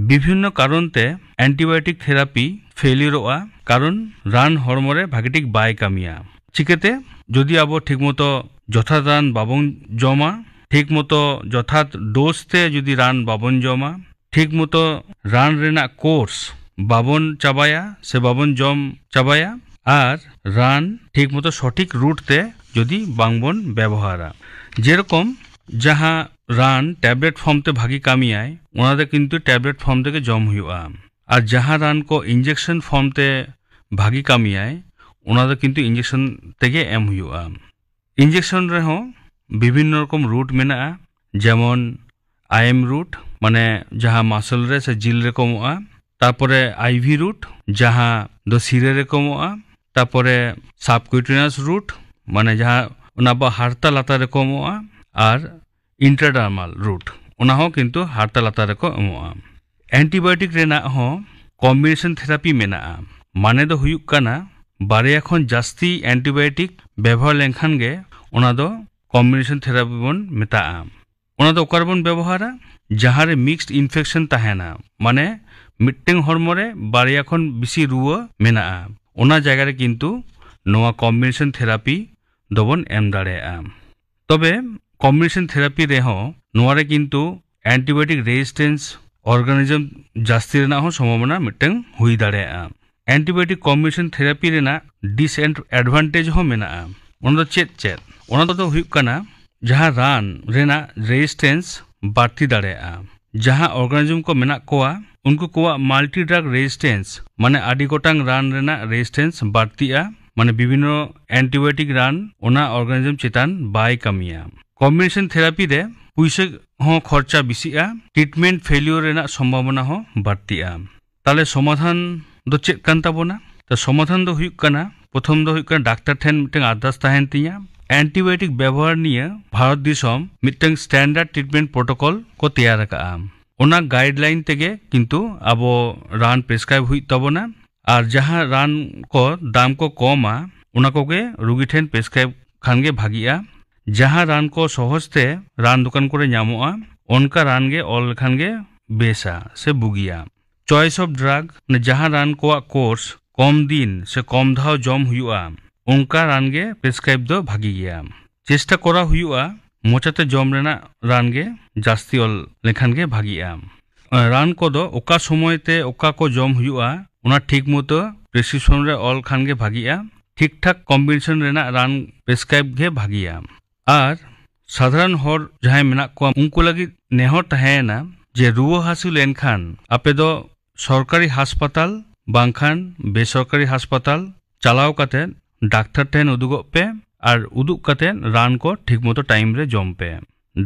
ᱵᱤᱵᱷᱤᱱᱱᱚ ᱠᱟᱨᱚᱱ ᱛᱮ ᱮᱱᱴᱤᱵᱟᱭᱳᱴᱤᱠ ᱛᱷᱮᱨᱟᱯᱤ ᱯᱷᱮᱞᱤᱭᱚᱨᱚᱜᱼᱟ, ᱠᱟᱨᱚᱱ ᱨᱟᱱ ᱦᱚᱲᱢᱚ ᱨᱮ ᱵᱷᱟᱜᱮ ᱴᱷᱤᱠ ᱵᱟᱭ ᱠᱟᱹᱢᱤᱭᱟ᱾ ᱪᱤᱠᱟᱹᱛᱮ? ᱡᱩᱫᱤ ᱟᱵᱚ ᱴᱷᱤᱠ ᱢᱚᱛᱚ ᱡᱚᱛᱷᱟᱛ ᱨᱟᱱ ᱵᱟᱵᱚᱱ ᱡᱚᱢᱟ, ᱴᱷᱤᱠ ᱢᱚᱛᱚ ᱡᱚᱛᱷᱟᱛ ᱰᱳᱡᱽ ᱛᱮ ᱡᱩᱫᱤ ᱨᱟᱱ ᱵᱟᱵᱚᱱ ᱡᱚᱢᱟ, ᱴᱷᱤᱠ ᱢᱚᱛᱚ ᱨᱟᱱ ᱨᱮᱱᱟᱜ ᱠᱳᱨᱥ ᱵᱟᱵᱚᱱ ᱪᱟᱵᱟᱭᱟ ᱥᱮ ᱵᱟᱵᱚᱱ ᱡᱚᱢ ᱪᱟᱵᱟᱭᱟ, ᱟᱨ ᱨᱟᱱ ᱴᱷᱤᱠ ᱢᱚᱛᱚ ᱥᱚᱴᱷᱤᱠ ᱨᱩᱴ ᱛᱮ ᱡᱩᱫᱤ ᱵᱟᱝᱵᱚᱱ ᱵᱮᱵᱚᱦᱟᱨᱟ᱾ ᱡᱮᱨᱚᱠᱚᱢ ᱡᱟᱦᱟᱸ ᱨᱟᱱ ᱴᱮᱵᱞᱮᱴ ᱯᱷᱚᱨᱢ ᱛᱮ ᱵᱷᱟᱜᱤ ᱠᱟᱹᱢᱤᱭᱟᱭ, ᱚᱱᱟ ᱫᱚ ᱠᱤᱱᱛᱩ ᱴᱮᱵᱞᱮᱴ ᱯᱷᱚᱨᱢ ᱛᱮᱜᱮ ᱡᱚᱢ ᱦᱩᱭᱩᱜᱼᱟ᱾ ᱟᱨ ᱡᱟᱦᱟᱸ ᱨᱟᱱ ᱠᱚ ᱤᱧᱡᱮᱠᱥᱚᱱ ᱯᱷᱚᱨᱢ ᱛᱮ ᱵᱷᱟᱜᱤ ᱠᱟᱹᱢᱤᱭᱟᱭ, ᱚᱱᱟ ᱫᱚ ᱠᱤᱱᱛᱩ ᱤᱧᱡᱮᱠᱥᱚᱱ ᱛᱮᱜᱮ ᱮᱢ ᱦᱩᱭᱩᱜᱼᱟ᱾ ᱤᱧᱡᱮᱠᱥᱚᱱ ᱨᱮᱦᱚᱸ ᱵᱤᱵᱷᱤᱱᱱᱚ ᱨᱚᱠᱚᱢ ᱨᱩᱴ ᱢᱮᱱᱟᱜᱼᱟ, ᱡᱮᱢᱚᱱ ᱟᱭᱮᱢ ᱨᱩᱴ, ᱢᱟᱱᱮ ᱡᱟᱦᱟᱸ ᱢᱟᱥᱚᱞ ᱨᱮ ᱥᱮ ᱡᱤᱞ ᱨᱮ ᱠᱚ ᱮᱢᱚᱜᱼᱟ, ᱛᱟᱨᱯᱚᱨᱮ ᱟᱭᱵᱷᱤ ᱨᱩᱴ, ᱡᱟᱦᱟᱸ ᱫᱚ ᱥᱤᱨᱟᱹ ᱨᱮ ᱠᱚ ᱮᱢᱚᱜᱼᱟ, ᱛᱟᱨᱯᱚᱨᱮ ᱥᱟᱵᱠᱩᱴᱮᱱᱟᱥ ᱨᱩᱴ, ᱢᱟᱱᱮ ᱡᱟᱦᱟᱸ ᱚᱱᱟ ᱟᱵᱚᱣᱟᱜ ᱦᱟᱨᱛᱟ ᱞᱟᱛᱟᱨ ᱨᱮ ᱠᱚ ᱮᱢᱚᱜᱼᱟ, ᱟᱨ ᱤᱱᱴᱨᱟᱰᱟᱨᱢᱟᱞ ᱨᱩᱴ, ᱚᱱᱟ ᱦᱚᱸ ᱠᱤᱱᱛᱩ ᱦᱟᱨᱛᱟ ᱞᱟᱛᱟᱨ ᱨᱮᱠᱚ ᱮᱢᱚᱜᱼᱟ᱾ ᱮᱱᱴᱤᱵᱟᱭᱳᱴᱤᱠ ᱨᱮᱱᱟᱜ ᱦᱚᱸ ᱠᱚᱢᱵᱤᱱᱮᱥᱚᱱ ᱛᱷᱮᱨᱟᱯᱤ ᱢᱮᱱᱟᱜᱼᱟ᱾ ᱢᱟᱱᱮ ᱫᱚ ᱦᱩᱭᱩᱜ ᱠᱟᱱᱟ, ᱵᱟᱨᱭᱟ ᱠᱷᱚᱱ ᱡᱟᱹᱥᱛᱤ ᱮᱱᱴᱤᱵᱟᱭᱳᱴᱤᱠ ᱵᱮᱵᱚᱦᱟᱨ ᱞᱮᱱᱠᱷᱟᱱ ᱜᱮ ᱚᱱᱟ ᱫᱚ ᱠᱚᱢᱵᱤᱱᱮᱥᱚᱱ ᱛᱷᱮᱨᱟᱯᱤ ᱵᱚᱱ ᱢᱮᱛᱟᱜᱼᱟ᱾ ᱚᱱᱟ ᱫᱚ ᱚᱠᱟ ᱨᱮᱵᱚᱱ ᱵᱮᱵᱚᱦᱟᱨᱟ? ᱡᱟᱦᱟᱸ ᱨᱮ ᱢᱤᱠᱥᱰ ᱤᱱᱯᱷᱮᱠᱥᱚᱱ ᱛᱟᱦᱮᱱᱟ, ᱢᱟᱱᱮ ᱢᱤᱫᱴᱟᱝ ᱦᱚᱲᱢᱚ ᱨᱮ ᱵᱟᱨᱭᱟ ᱠᱷᱚᱱ ᱵᱮᱥᱤ ᱨᱩᱣᱟᱹ ᱢᱮᱱᱟᱜᱼᱟ, ᱚᱱᱟ ᱡᱟᱭᱜᱟ ᱨᱮ ᱠᱤᱱᱛᱩ ᱱᱚᱣᱟ ᱠᱚᱢᱵᱤᱱᱮᱥᱚᱱ ᱛᱷᱮᱨᱟᱯᱤ ᱫᱚᱵᱚᱱ ᱮᱢ ᱫᱟᱲᱮᱭᱟᱜᱼᱟ᱾ ᱛᱚᱵᱮ ᱠᱚᱢᱵᱤᱱᱮᱥᱚᱱ ᱛᱷᱮᱨᱟᱯᱤ ᱨᱮᱦᱚᱸ ᱱᱚᱣᱟ ᱨᱮ ᱠᱤᱱᱛᱩ ᱮᱱᱴᱤᱵᱟᱭᱳᱴᱤᱠ ᱨᱮᱡᱤᱥᱴᱮᱱᱥ ᱚᱨᱜᱟᱱᱤᱡᱚᱢ ᱡᱟᱹᱥᱛᱤ ᱨᱮᱱᱟᱜ ᱦᱚᱸ ᱥᱚᱢᱵᱷᱟᱵᱚᱱᱟ ᱢᱤᱫᱴᱟᱝ ᱦᱩᱭ ᱫᱟᱲᱮᱭᱟᱜᱼᱟ᱾ ᱮᱱᱴᱤᱵᱟᱭᱳᱴᱤᱠ ᱠᱚᱢᱵᱤᱱᱮᱥᱚᱱ ᱛᱷᱮᱨᱟᱯᱤ ᱨᱮᱱᱟᱜ ᱰᱤᱥᱮᱰᱵᱷᱟᱱᱴᱮᱡᱽ ᱦᱚᱸ ᱢᱮᱱᱟᱜᱼᱟ᱾ ᱚᱱᱟ ᱫᱚ ᱪᱮᱫ ᱪᱮᱫ? ᱚᱱᱟ ᱫᱚ ᱦᱩᱭᱩᱜ ᱠᱟᱱᱟ, ᱡᱟᱦᱟᱸ ᱨᱟᱱ ᱨᱮᱱᱟᱜ ᱨᱮᱡᱤᱥᱴᱮᱱᱥ ᱵᱟᱹᱲᱛᱤ ᱫᱟᱲᱮᱭᱟᱜᱼᱟ, ᱡᱟᱦᱟᱸ ᱚᱨᱜᱟᱱᱤᱡᱚᱢ ᱠᱚ ᱢᱮᱱᱟᱜ ᱠᱚᱣᱟ, ᱩᱱᱠᱩ ᱠᱚᱣᱟᱜ ᱢᱟᱞᱴᱤ ᱰᱨᱟᱜ ᱨᱮᱡᱤᱥᱴᱮᱱᱥ, ᱢᱟᱱᱮ ᱟᱹᱰᱤ ᱜᱚᱴᱟᱝ ᱨᱟᱱ ᱨᱮᱱᱟᱜ ᱨᱮᱡᱤᱥᱴᱮᱱᱥ ᱵᱟᱹᱲᱛᱤᱜᱼᱟ, ᱢᱟᱱᱮ ᱵᱤᱵᱷᱤᱱᱱᱚ ᱮᱱᱴᱤᱵᱟᱭᱳᱴᱤᱠ ᱨᱟᱱ ᱚᱱᱟ ᱚᱨᱜᱟᱱᱤᱡᱚᱢ ᱪᱮᱛᱟᱱ ᱵᱟᱭ ᱠᱟᱹᱢᱤᱭᱟ᱾ ᱠᱚᱢᱵᱤᱱᱮᱥᱚᱱ ᱛᱷᱮᱨᱟᱯᱤ ᱨᱮ ᱯᱩᱭᱥᱟᱹ ᱦᱚᱸ ᱠᱷᱚᱨᱪᱟ ᱵᱮᱥᱤᱜᱼᱟ, ᱴᱨᱤᱴᱢᱮᱱᱴ ᱯᱷᱮᱞᱤᱭᱚᱨ ᱨᱮᱱᱟᱜ ᱥᱚᱢᱵᱷᱟᱵᱚᱱᱟ ᱦᱚᱸ ᱵᱟᱹᱲᱛᱤᱜᱼᱟ᱾ ᱛᱟᱦᱞᱮ ᱥᱚᱢᱟᱫᱷᱟᱱ ᱫᱚ ᱪᱮᱫ ᱠᱟᱱ ᱛᱟᱵᱚᱱᱟ? ᱛᱚ ᱥᱚᱢᱟᱫᱷᱟᱱ ᱫᱚ ᱦᱩᱭᱩᱜ ᱠᱟᱱᱟ, ᱯᱨᱚᱛᱷᱚᱢ ᱫᱚ ᱦᱩᱭᱩᱜ ᱠᱟᱱᱟ ᱰᱟᱠᱛᱟᱨ ᱴᱷᱮᱱ ᱢᱤᱫᱴᱟᱝ ᱟᱨᱫᱟᱥ ᱛᱟᱦᱮᱱ ᱛᱤᱧᱟ᱾ ᱮᱱᱴᱤᱵᱟᱭᱳᱴᱤᱠ ᱵᱮᱵᱚᱦᱟᱨ ᱱᱤᱭᱟᱹ ᱵᱷᱟᱨᱚᱛ ᱫᱤᱥᱚᱢ ᱢᱤᱫᱴᱟᱝ ᱥᱴᱮᱱᱰᱟᱨᱰ ᱴᱨᱤᱴᱢᱮᱱᱴ ᱯᱨᱳᱴᱳᱠᱚᱞ ᱠᱚ ᱛᱮᱭᱟᱨ ᱟᱠᱟᱫᱼᱟ᱾ ᱚᱱᱟ ᱜᱟᱭᱤᱰᱞᱟᱭᱤᱱ ᱛᱮᱜᱮ ᱠᱤᱱᱛᱩ ᱟᱵᱚ ᱨᱟᱱ ᱯᱨᱮᱥᱠᱨᱟᱭᱤᱵ ᱦᱩᱭᱩᱜ ᱛᱟᱵᱚᱱᱟ᱾ ᱟᱨ ᱡᱟᱦᱟᱸ ᱨᱟᱱ ᱠᱚ ᱫᱟᱢ ᱠᱚ ᱠᱚᱢᱟ, ᱚᱱᱟ ᱠᱚᱜᱮ ᱨᱩᱜᱤ ᱴᱷᱮᱱ ᱯᱨᱮᱥᱠᱨᱟᱭᱤᱵ ᱠᱷᱟᱱ ᱜᱮ ᱵᱷᱟᱜᱤᱜᱼᱟ᱾ ᱡᱟᱦᱟᱸ ᱨᱟᱱ ᱠᱚ ᱥᱚᱦᱚᱡ ᱛᱮ ᱨᱟᱱ ᱫᱚᱠᱟᱱ ᱠᱚᱨᱮ ᱧᱟᱢᱚᱜᱼᱟ, ᱚᱱᱠᱟ ᱨᱟᱱ ᱜᱮ ᱚᱞ ᱞᱮᱠᱷᱟᱱ ᱜᱮ ᱵᱮᱥᱟ ᱥᱮ ᱵᱩᱜᱤᱭᱟ᱾ ᱪᱚᱭᱮᱥ ᱚᱯᱷ ᱰᱨᱟᱜᱽ, ᱡᱟᱦᱟᱸ ᱨᱟᱱ ᱠᱚᱣᱟᱜ ᱠᱳᱨᱥ ᱠᱚᱢ ᱫᱤᱱ ᱥᱮ ᱠᱚᱢ ᱫᱷᱟᱣ ᱡᱚᱢ ᱦᱩᱭᱩᱜᱼᱟ, ᱚᱱᱠᱟ ᱨᱟᱱ ᱜᱮ ᱯᱨᱮᱥᱠᱨᱟᱭᱤᱵ ᱫᱚ ᱵᱷᱟᱜᱤ ᱜᱮᱭᱟ᱾ ᱪᱮᱥᱴᱟ ᱠᱚᱨᱟᱣ ᱦᱩᱭᱩᱜᱼᱟ ᱢᱚᱪᱟᱛᱮ ᱡᱚᱢ ᱨᱮᱱᱟᱜ ᱨᱟᱱ ᱜᱮ ᱡᱟᱹᱥᱛᱤ ᱚᱞ ᱞᱮᱠᱷᱟᱱ ᱜᱮ ᱵᱷᱟᱜᱤᱜᱼᱟ᱾ ᱨᱟᱱ ᱠᱚᱫᱚ ᱚᱠᱟ ᱥᱚᱢᱚᱭ ᱛᱮ ᱚᱠᱟ ᱠᱚ ᱡᱚᱢ ᱦᱩᱭᱩᱜᱼᱟ, ᱚᱱᱟ ᱴᱷᱤᱠ ᱢᱚᱛᱚ ᱯᱨᱮᱥᱠᱨᱤᱯᱥᱚᱱ ᱨᱮ ᱚᱞ ᱠᱷᱟᱱ ᱜᱮ ᱵᱷᱟᱜᱤᱜᱼᱟ᱾ ᱴᱷᱤᱠ ᱴᱷᱟᱠ ᱠᱚᱢᱵᱤᱱᱮᱥᱚᱱ ᱨᱮᱱᱟᱜ ᱨᱟᱱ ᱯᱨᱮᱥᱠᱨᱟᱭᱤᱵ ᱜᱮ ᱵᱷᱟᱜᱤᱭᱟ᱾ ᱟᱨ ᱥᱟᱫᱷᱟᱨᱚᱱ ᱦᱚᱲ ᱡᱟᱦᱟᱸᱭ ᱢᱮᱱᱟᱜ ᱠᱚᱣᱟ, ᱩᱱᱠᱩ ᱞᱟᱹᱜᱤᱫ ᱱᱮᱦᱚᱨ ᱛᱟᱦᱮᱸᱭᱮᱱᱟ ᱡᱮ ᱨᱩᱣᱟᱹ ᱦᱟᱹᱥᱩ ᱞᱮᱱᱠᱷᱟᱱ ᱟᱯᱮ ᱫᱚ ᱥᱚᱨᱠᱟᱨᱤ ᱦᱟᱥᱯᱟᱛᱟᱞ ᱵᱟᱝᱠᱷᱟᱱ ᱵᱮᱥᱚᱨᱠᱟᱨᱤ ᱦᱟᱥᱯᱟᱛᱟᱞ ᱪᱟᱞᱟᱣ ᱠᱟᱛᱮ ᱰᱟᱠᱛᱟᱨ ᱴᱷᱮᱱ ᱩᱫᱩᱜᱚᱜ ᱯᱮ ᱟᱨ ᱩᱫᱩᱜ ᱠᱟᱛᱮ ᱨᱟᱱ ᱠᱚ ᱴᱷᱤᱠ ᱢᱚᱛᱚ ᱴᱟᱭᱤᱢ ᱨᱮ ᱡᱚᱢ ᱯᱮ᱾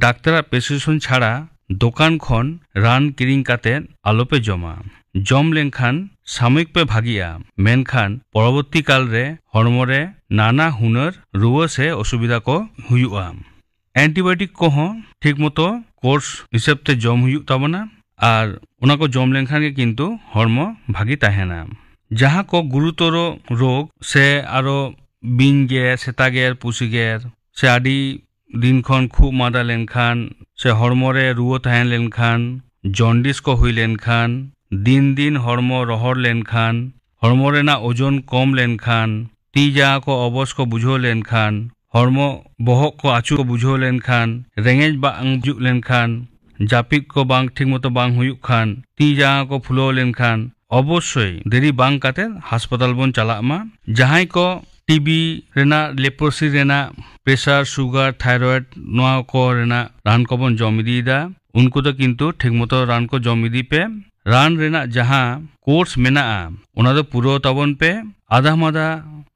ᱰᱟᱠᱛᱟᱨᱟᱜ ᱯᱨᱮᱥᱠᱨᱤᱯᱥᱚᱱ ᱪᱷᱟᱲᱟ ᱫᱚᱠᱟᱱ ᱠᱷᱚᱱ ᱨᱟᱱ ᱠᱤᱨᱤᱧ ᱠᱟᱛᱮ ᱟᱞᱚᱯᱮ ᱡᱚᱢᱟ᱾ ᱡᱚᱢ ᱞᱮᱱᱠᱷᱟᱱ ᱥᱟᱢᱚᱭᱤᱠ ᱯᱮ ᱵᱷᱟᱜᱤᱜᱼᱟ, ᱢᱮᱱᱠᱷᱟᱱ ᱯᱚᱨᱚᱵᱚᱨᱛᱤ ᱠᱟᱞ ᱨᱮ ᱦᱚᱲᱢᱚ ᱨᱮ ᱱᱟᱱᱟ ᱦᱩᱱᱟᱹᱨ ᱨᱩᱣᱟᱹ ᱥᱮ ᱚᱥᱩᱵᱤᱫᱷᱟ ᱠᱚ ᱦᱩᱭᱩᱜᱼᱟ᱾ ᱮᱱᱴᱤᱵᱟᱭᱳᱴᱤᱠ ᱠᱚᱦᱚᱸ ᱴᱷᱤᱠ ᱢᱚᱛᱚ ᱠᱳᱨᱥ ᱦᱤᱥᱟᱹᱵ ᱛᱮ ᱡᱚᱢ ᱦᱩᱭᱩᱜ ᱛᱟᱵᱚᱱᱟ, ᱟᱨ ᱚᱱᱟ ᱠᱚ ᱡᱚᱢ ᱞᱮᱱᱠᱷᱟᱱ ᱜᱮ ᱠᱤᱱᱛᱩ ᱦᱚᱲᱢᱚ ᱵᱷᱟᱜᱤ ᱛᱟᱦᱮᱱᱟ᱾ ᱡᱟᱦᱟᱸ ᱠᱚ ᱜᱩᱨᱩᱛᱚᱨᱚ ᱨᱳᱜᱽ ᱥᱮ ᱟᱨᱚ ᱵᱤᱧ ᱜᱮᱨ, ᱥᱮᱛᱟ ᱜᱮᱨ, ᱯᱩᱥᱤ ᱜᱮᱨ, ᱥᱮ ᱟᱹᱰᱤ ᱫᱤᱱ ᱠᱷᱚᱱ ᱠᱷᱩᱜ ᱢᱟᱸᱫᱟ ᱞᱮᱱᱠᱷᱟᱱ, ᱥᱮ ᱦᱚᱲᱢᱚ ᱨᱮ ᱨᱩᱣᱟᱹ ᱛᱟᱦᱮᱸ ᱞᱮᱱᱠᱷᱟᱱ, ᱡᱚᱱᱰᱤᱥ ᱠᱚ ᱦᱩᱭ ᱞᱮᱱᱠᱷᱟᱱ, ᱫᱤᱱ ᱫᱤᱱ ᱦᱚᱲᱢᱚ ᱨᱚᱦᱚᱲ ᱞᱮᱱᱠᱷᱟᱱ, ᱦᱚᱲᱢᱚ ᱨᱮᱱᱟᱜ ᱳᱡᱚᱱ ᱠᱚᱢ ᱞᱮᱱᱠᱷᱟᱱ, ᱛᱤ ᱡᱟᱸᱜᱟ ᱠᱚ ᱚᱵᱚᱥ ᱠᱚ ᱵᱩᱡᱷᱟᱹᱣ ᱞᱮᱱᱠᱷᱟᱱ, ᱦᱚᱲᱢᱚ ᱵᱚᱦᱚᱜ ᱠᱚ ᱟᱹᱪᱩᱨ ᱠᱚ ᱵᱩᱡᱷᱟᱹᱣ ᱞᱮᱱᱠᱷᱟᱱ, ᱨᱮᱸᱜᱮᱡ ᱵᱟᱝ ᱦᱤᱡᱩᱜ ᱞᱮᱱᱠᱷᱟᱱ, ᱡᱟᱹᱯᱤᱫ ᱠᱚ ᱵᱟᱝ ᱴᱷᱤᱠ ᱢᱚᱛᱚ ᱵᱟᱝ ᱦᱩᱭᱩᱜ ᱠᱷᱟᱱ, ᱛᱤ ᱡᱟᱸᱜᱟ ᱠᱚ ᱯᱷᱩᱞᱟᱹᱣ ᱞᱮᱱᱠᱷᱟᱱ, ᱚᱵᱚᱥᱥᱳᱭ ᱫᱮᱨᱤ ᱵᱟᱝ ᱠᱟᱛᱮ ᱦᱟᱥᱯᱟᱛᱟᱞ ᱵᱚᱱ ᱪᱟᱞᱟᱜ ᱢᱟ᱾ ᱡᱟᱦᱟᱸᱭ ᱠᱚ ᱴᱤᱵᱤ ᱨᱮᱱᱟᱜ, ᱞᱮᱯᱨᱳᱥᱤ ᱨᱮᱱᱟᱜ, ᱯᱨᱮᱥᱟᱨ, ᱥᱩᱜᱟᱨ, ᱛᱷᱟᱭᱨᱚᱭᱮᱰ, ᱱᱚᱣᱟ ᱠᱚ ᱨᱮᱱᱟᱜ ᱨᱟᱱ ᱠᱚᱵᱚᱱ ᱡᱚᱢ ᱤᱫᱤᱭᱮᱫᱟ, ᱩᱱᱠᱩ ᱫᱚ ᱠᱤᱱᱛᱩ ᱴᱷᱤᱠ ᱢᱚᱛᱚ ᱨᱟᱱ ᱠᱚ ᱡᱚᱢ ᱤᱫᱤ ᱯᱮ᱾ ᱨᱟᱱ ᱨᱮᱱᱟᱜ ᱡᱟᱦᱟᱸ ᱠᱳᱨᱥ ᱢᱮᱱᱟᱜᱼᱟ, ᱚᱱᱟ ᱫᱚ ᱯᱩᱨᱟᱹᱣ ᱛᱟᱵᱚᱱ ᱯᱮ᱾ ᱟᱫᱷᱟ ᱢᱟᱫᱷᱟ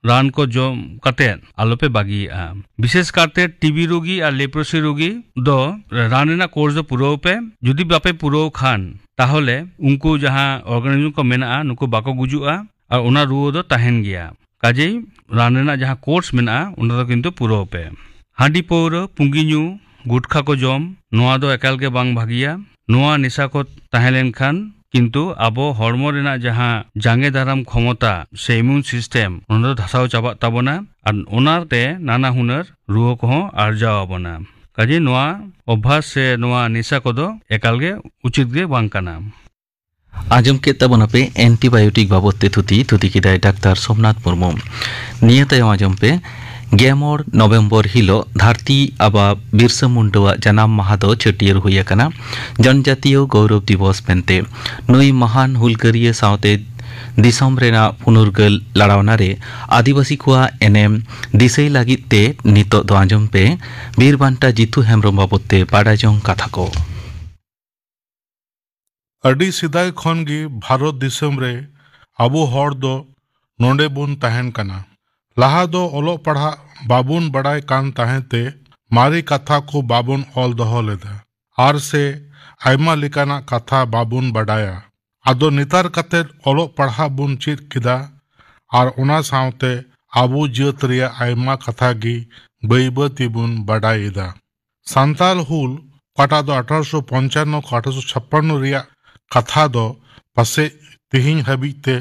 ᱨᱟᱱ ᱠᱚ ᱡᱚᱢ ᱠᱟᱛᱮ ᱟᱞᱚᱯᱮ ᱵᱟᱹᱜᱤᱭᱟᱜᱼᱟ᱾ ᱵᱤᱥᱮᱥ ᱠᱟᱨᱛᱮ ᱴᱤᱵᱤ ᱨᱩᱜᱤ ᱟᱨ ᱞᱮᱯᱨᱳᱥᱤ ᱨᱩᱜᱤ ᱫᱚ ᱨᱟᱱ ᱨᱮᱱᱟᱜ ᱠᱳᱨᱥ ᱫᱚ ᱯᱩᱨᱟᱹᱣ ᱯᱮ᱾ ᱡᱩᱫᱤ ᱵᱟᱯᱮ ᱯᱩᱨᱟᱹᱣ ᱠᱷᱟᱱ, ᱛᱟᱦᱚᱞᱮ ᱩᱱᱠᱩ ᱡᱟᱦᱟᱸ ᱚᱨᱜᱟᱱᱤᱡᱚᱢ ᱠᱚ ᱢᱮᱱᱟᱜᱼᱟ, ᱱᱩᱠᱩ ᱵᱟᱠᱚ ᱜᱩᱡᱩᱜᱼᱟ ᱟᱨ ᱚᱱᱟ ᱨᱩᱣᱟᱹ ᱫᱚ ᱛᱟᱦᱮᱱ ᱜᱮᱭᱟ᱾ ᱠᱟᱡᱮᱭ ᱨᱟᱱ ᱨᱮᱱᱟᱜ ᱡᱟᱦᱟᱸ ᱠᱳᱨᱥ ᱢᱮᱱᱟᱜᱼᱟ, ᱚᱱᱟ ᱫᱚ ᱠᱤᱱᱛᱩ ᱯᱩᱨᱟᱹᱣ ᱯᱮ᱾ ᱦᱟᱺᱰᱤ ᱯᱟᱹᱣᱨᱟᱹ, ᱯᱩᱸᱜᱤ ᱧᱩ, ᱜᱩᱴᱠᱷᱟ ᱠᱚ ᱡᱚᱢ, ᱱᱚᱣᱟ ᱫᱚ ᱮᱠᱟᱞ ᱜᱮ ᱵᱟᱝ ᱵᱷᱟᱹᱜᱤᱭᱟ᱾ ᱱᱚᱣᱟ ᱱᱮᱥᱟ ᱠᱚ ᱛᱟᱦᱮᱸ ᱞᱮᱱᱠᱷᱟᱱ ᱠᱤᱱᱛᱩ ᱟᱵᱚ ᱦᱚᱲᱢᱚ ᱨᱮᱱᱟᱜ ᱡᱟᱦᱟᱸ ᱡᱟᱸᱜᱮ ᱫᱟᱨᱟᱢ ᱠᱷᱚᱢᱚᱛᱟ ᱥᱮ ᱤᱢᱤᱭᱩᱱ ᱥᱤᱥᱴᱮᱢ, ᱚᱱᱟ ᱫᱚ ᱫᱷᱟᱥᱟᱣ ᱪᱟᱵᱟᱜ ᱛᱟᱵᱚᱱᱟ ᱟᱨ ᱚᱱᱟᱛᱮ ᱱᱟᱱᱟ ᱦᱩᱱᱟᱹᱨ ᱨᱩᱣᱟᱹ ᱠᱚᱦᱚᱸ ᱟᱨᱡᱟᱣ ᱟᱵᱚᱱᱟ᱾ ᱠᱟᱡᱮ ᱱᱚᱣᱟ ᱚᱵᱷᱟᱥ ᱥᱮ ᱱᱚᱣᱟ ᱱᱮᱥᱟ ᱠᱚᱫᱚ ᱮᱠᱟᱞ ᱜᱮ ᱩᱪᱤᱛ ᱜᱮ ᱵᱟᱝ ᱠᱟᱱᱟ᱾ ᱟᱸᱡᱚᱢ ᱠᱮᱫ ᱛᱟᱵᱚᱱᱟᱯᱮ ᱮᱱᱴᱤᱵᱟᱭᱳᱴᱤᱠ ᱵᱟᱵᱚᱫ ᱛᱮ ᱛᱷᱩᱛᱤ᱾ ᱛᱷᱩᱛᱤ ᱠᱮᱫᱟᱭ ᱰᱟᱠᱛᱟᱨ ᱥᱳᱢᱱᱟᱛᱷ ᱢᱩᱨᱢᱩ᱾ ᱱᱤᱭᱟᱹ ᱛᱟᱭᱚᱢ ᱟᱸᱡᱚᱢ ᱯᱮ, ᱜᱮᱢᱚᱬ ᱱᱚᱵᱷᱮᱢᱵᱚᱨ ᱦᱤᱞᱳᱜ ᱫᱷᱟᱹᱨᱛᱤ ᱟᱵᱟ ᱵᱤᱨᱥᱟᱹ ᱢᱩᱱᱰᱟᱹᱣᱟᱜ ᱡᱟᱱᱟᱢ ᱢᱟᱦᱟ ᱫᱚ ᱪᱷᱟᱹᱴᱭᱟᱹᱨ ᱦᱩᱭ ᱟᱠᱟᱱᱟ ᱡᱚᱱᱡᱟᱛᱤᱭᱚ ᱜᱚᱣᱨᱚᱵ ᱫᱤᱵᱚᱥ ᱢᱮᱱᱛᱮ᱾ ᱱᱩᱭ ᱢᱟᱦᱟᱱ ᱦᱩᱞᱜᱟᱹᱨᱤᱭᱟᱹ ᱥᱟᱶᱛᱮ ᱫᱤᱥᱚᱢ ᱨᱮᱱᱟᱜ ᱯᱩᱱᱩᱨᱜᱟᱹᱞ ᱞᱟᱲᱟᱣᱱᱟ ᱨᱮ ᱟᱹᱫᱤᱵᱟᱹᱥᱤ ᱠᱚᱣᱟᱜ ᱮᱱᱮᱢ ᱫᱤᱥᱟᱹᱭ ᱞᱟᱹᱜᱤᱫ ᱛᱮ ᱱᱤᱛᱚᱜ ᱫᱚ ᱟᱸᱡᱚᱢ ᱯᱮ ᱵᱤᱨ ᱵᱟᱱᱴᱟ ᱡᱤᱛᱩ ᱦᱮᱢᱵᱨᱚᱢ ᱵᱟᱵᱚᱫ ᱛᱮ ᱵᱟᱰᱟᱭ ᱡᱚᱝ ᱠᱟᱛᱷᱟ ᱠᱚ᱾ ᱟᱹᱰᱤ ᱥᱮᱫᱟᱭ ᱠᱷᱚᱱ ᱜᱮ ᱵᱷᱟᱨᱚᱛ ᱫᱤᱥᱚᱢ ᱨᱮ ᱟᱵᱚ ᱦᱚᱲ ᱫᱚ ᱱᱚᱰᱮ ᱵᱚᱱ ᱛᱟᱦᱮᱱ ᱠᱟᱱᱟ᱾ ᱞᱟᱦᱟ ᱫᱚ ᱚᱞᱚᱜ ᱯᱟᱲᱦᱟᱜ ᱵᱟᱵᱚᱱ ᱵᱟᱲᱟᱭ ᱠᱟᱱ ᱛᱟᱦᱮᱸ ᱛᱮ ᱢᱟᱨᱮ ᱠᱟᱛᱷᱟ ᱠᱚ ᱵᱟᱵᱚᱱ ᱚᱞ ᱫᱚᱦᱚ ᱞᱮᱫᱟ ᱟᱨ ᱥᱮ ᱟᱭᱢᱟ ᱞᱮᱠᱟᱱᱟᱜ ᱠᱟᱛᱷᱟ ᱵᱟᱵᱚᱱ ᱵᱟᱰᱟᱭᱟ᱾ ᱟᱫᱚ ᱱᱮᱛᱟᱨ ᱠᱟᱛᱮᱫ ᱚᱞᱚᱜ ᱯᱟᱲᱦᱟᱜ ᱵᱚᱱ ᱪᱮᱫ ᱠᱮᱫᱟ ᱟᱨ ᱚᱱᱟ ᱥᱟᱶᱛᱮ ᱟᱵᱚ ᱡᱟᱹᱛ ᱨᱮᱭᱟᱜ ᱟᱭᱢᱟ ᱠᱟᱛᱷᱟ ᱜᱮ ᱵᱟᱹᱭ ᱵᱟᱹᱭ ᱛᱮᱵᱚᱱ ᱵᱟᱰᱟᱭ ᱮᱫᱟ᱾ ᱥᱟᱱᱛᱟᱞ ᱦᱩᱞ, ᱚᱠᱟᱴᱟᱜ ᱫᱚ ᱟᱴᱷᱟᱨᱚᱥᱚ ᱯᱚᱧᱪᱟᱱᱱᱚ ᱠᱷᱚᱱ ᱟᱴᱷᱟᱨᱚᱥᱚ ᱪᱷᱟᱯᱯᱟᱱᱱᱚ ᱨᱮᱭᱟᱜ ᱠᱟᱛᱷᱟ ᱫᱚ ᱯᱟᱥᱮᱡ ᱛᱮᱦᱮᱧ ᱦᱟᱹᱵᱤᱡ ᱛᱮ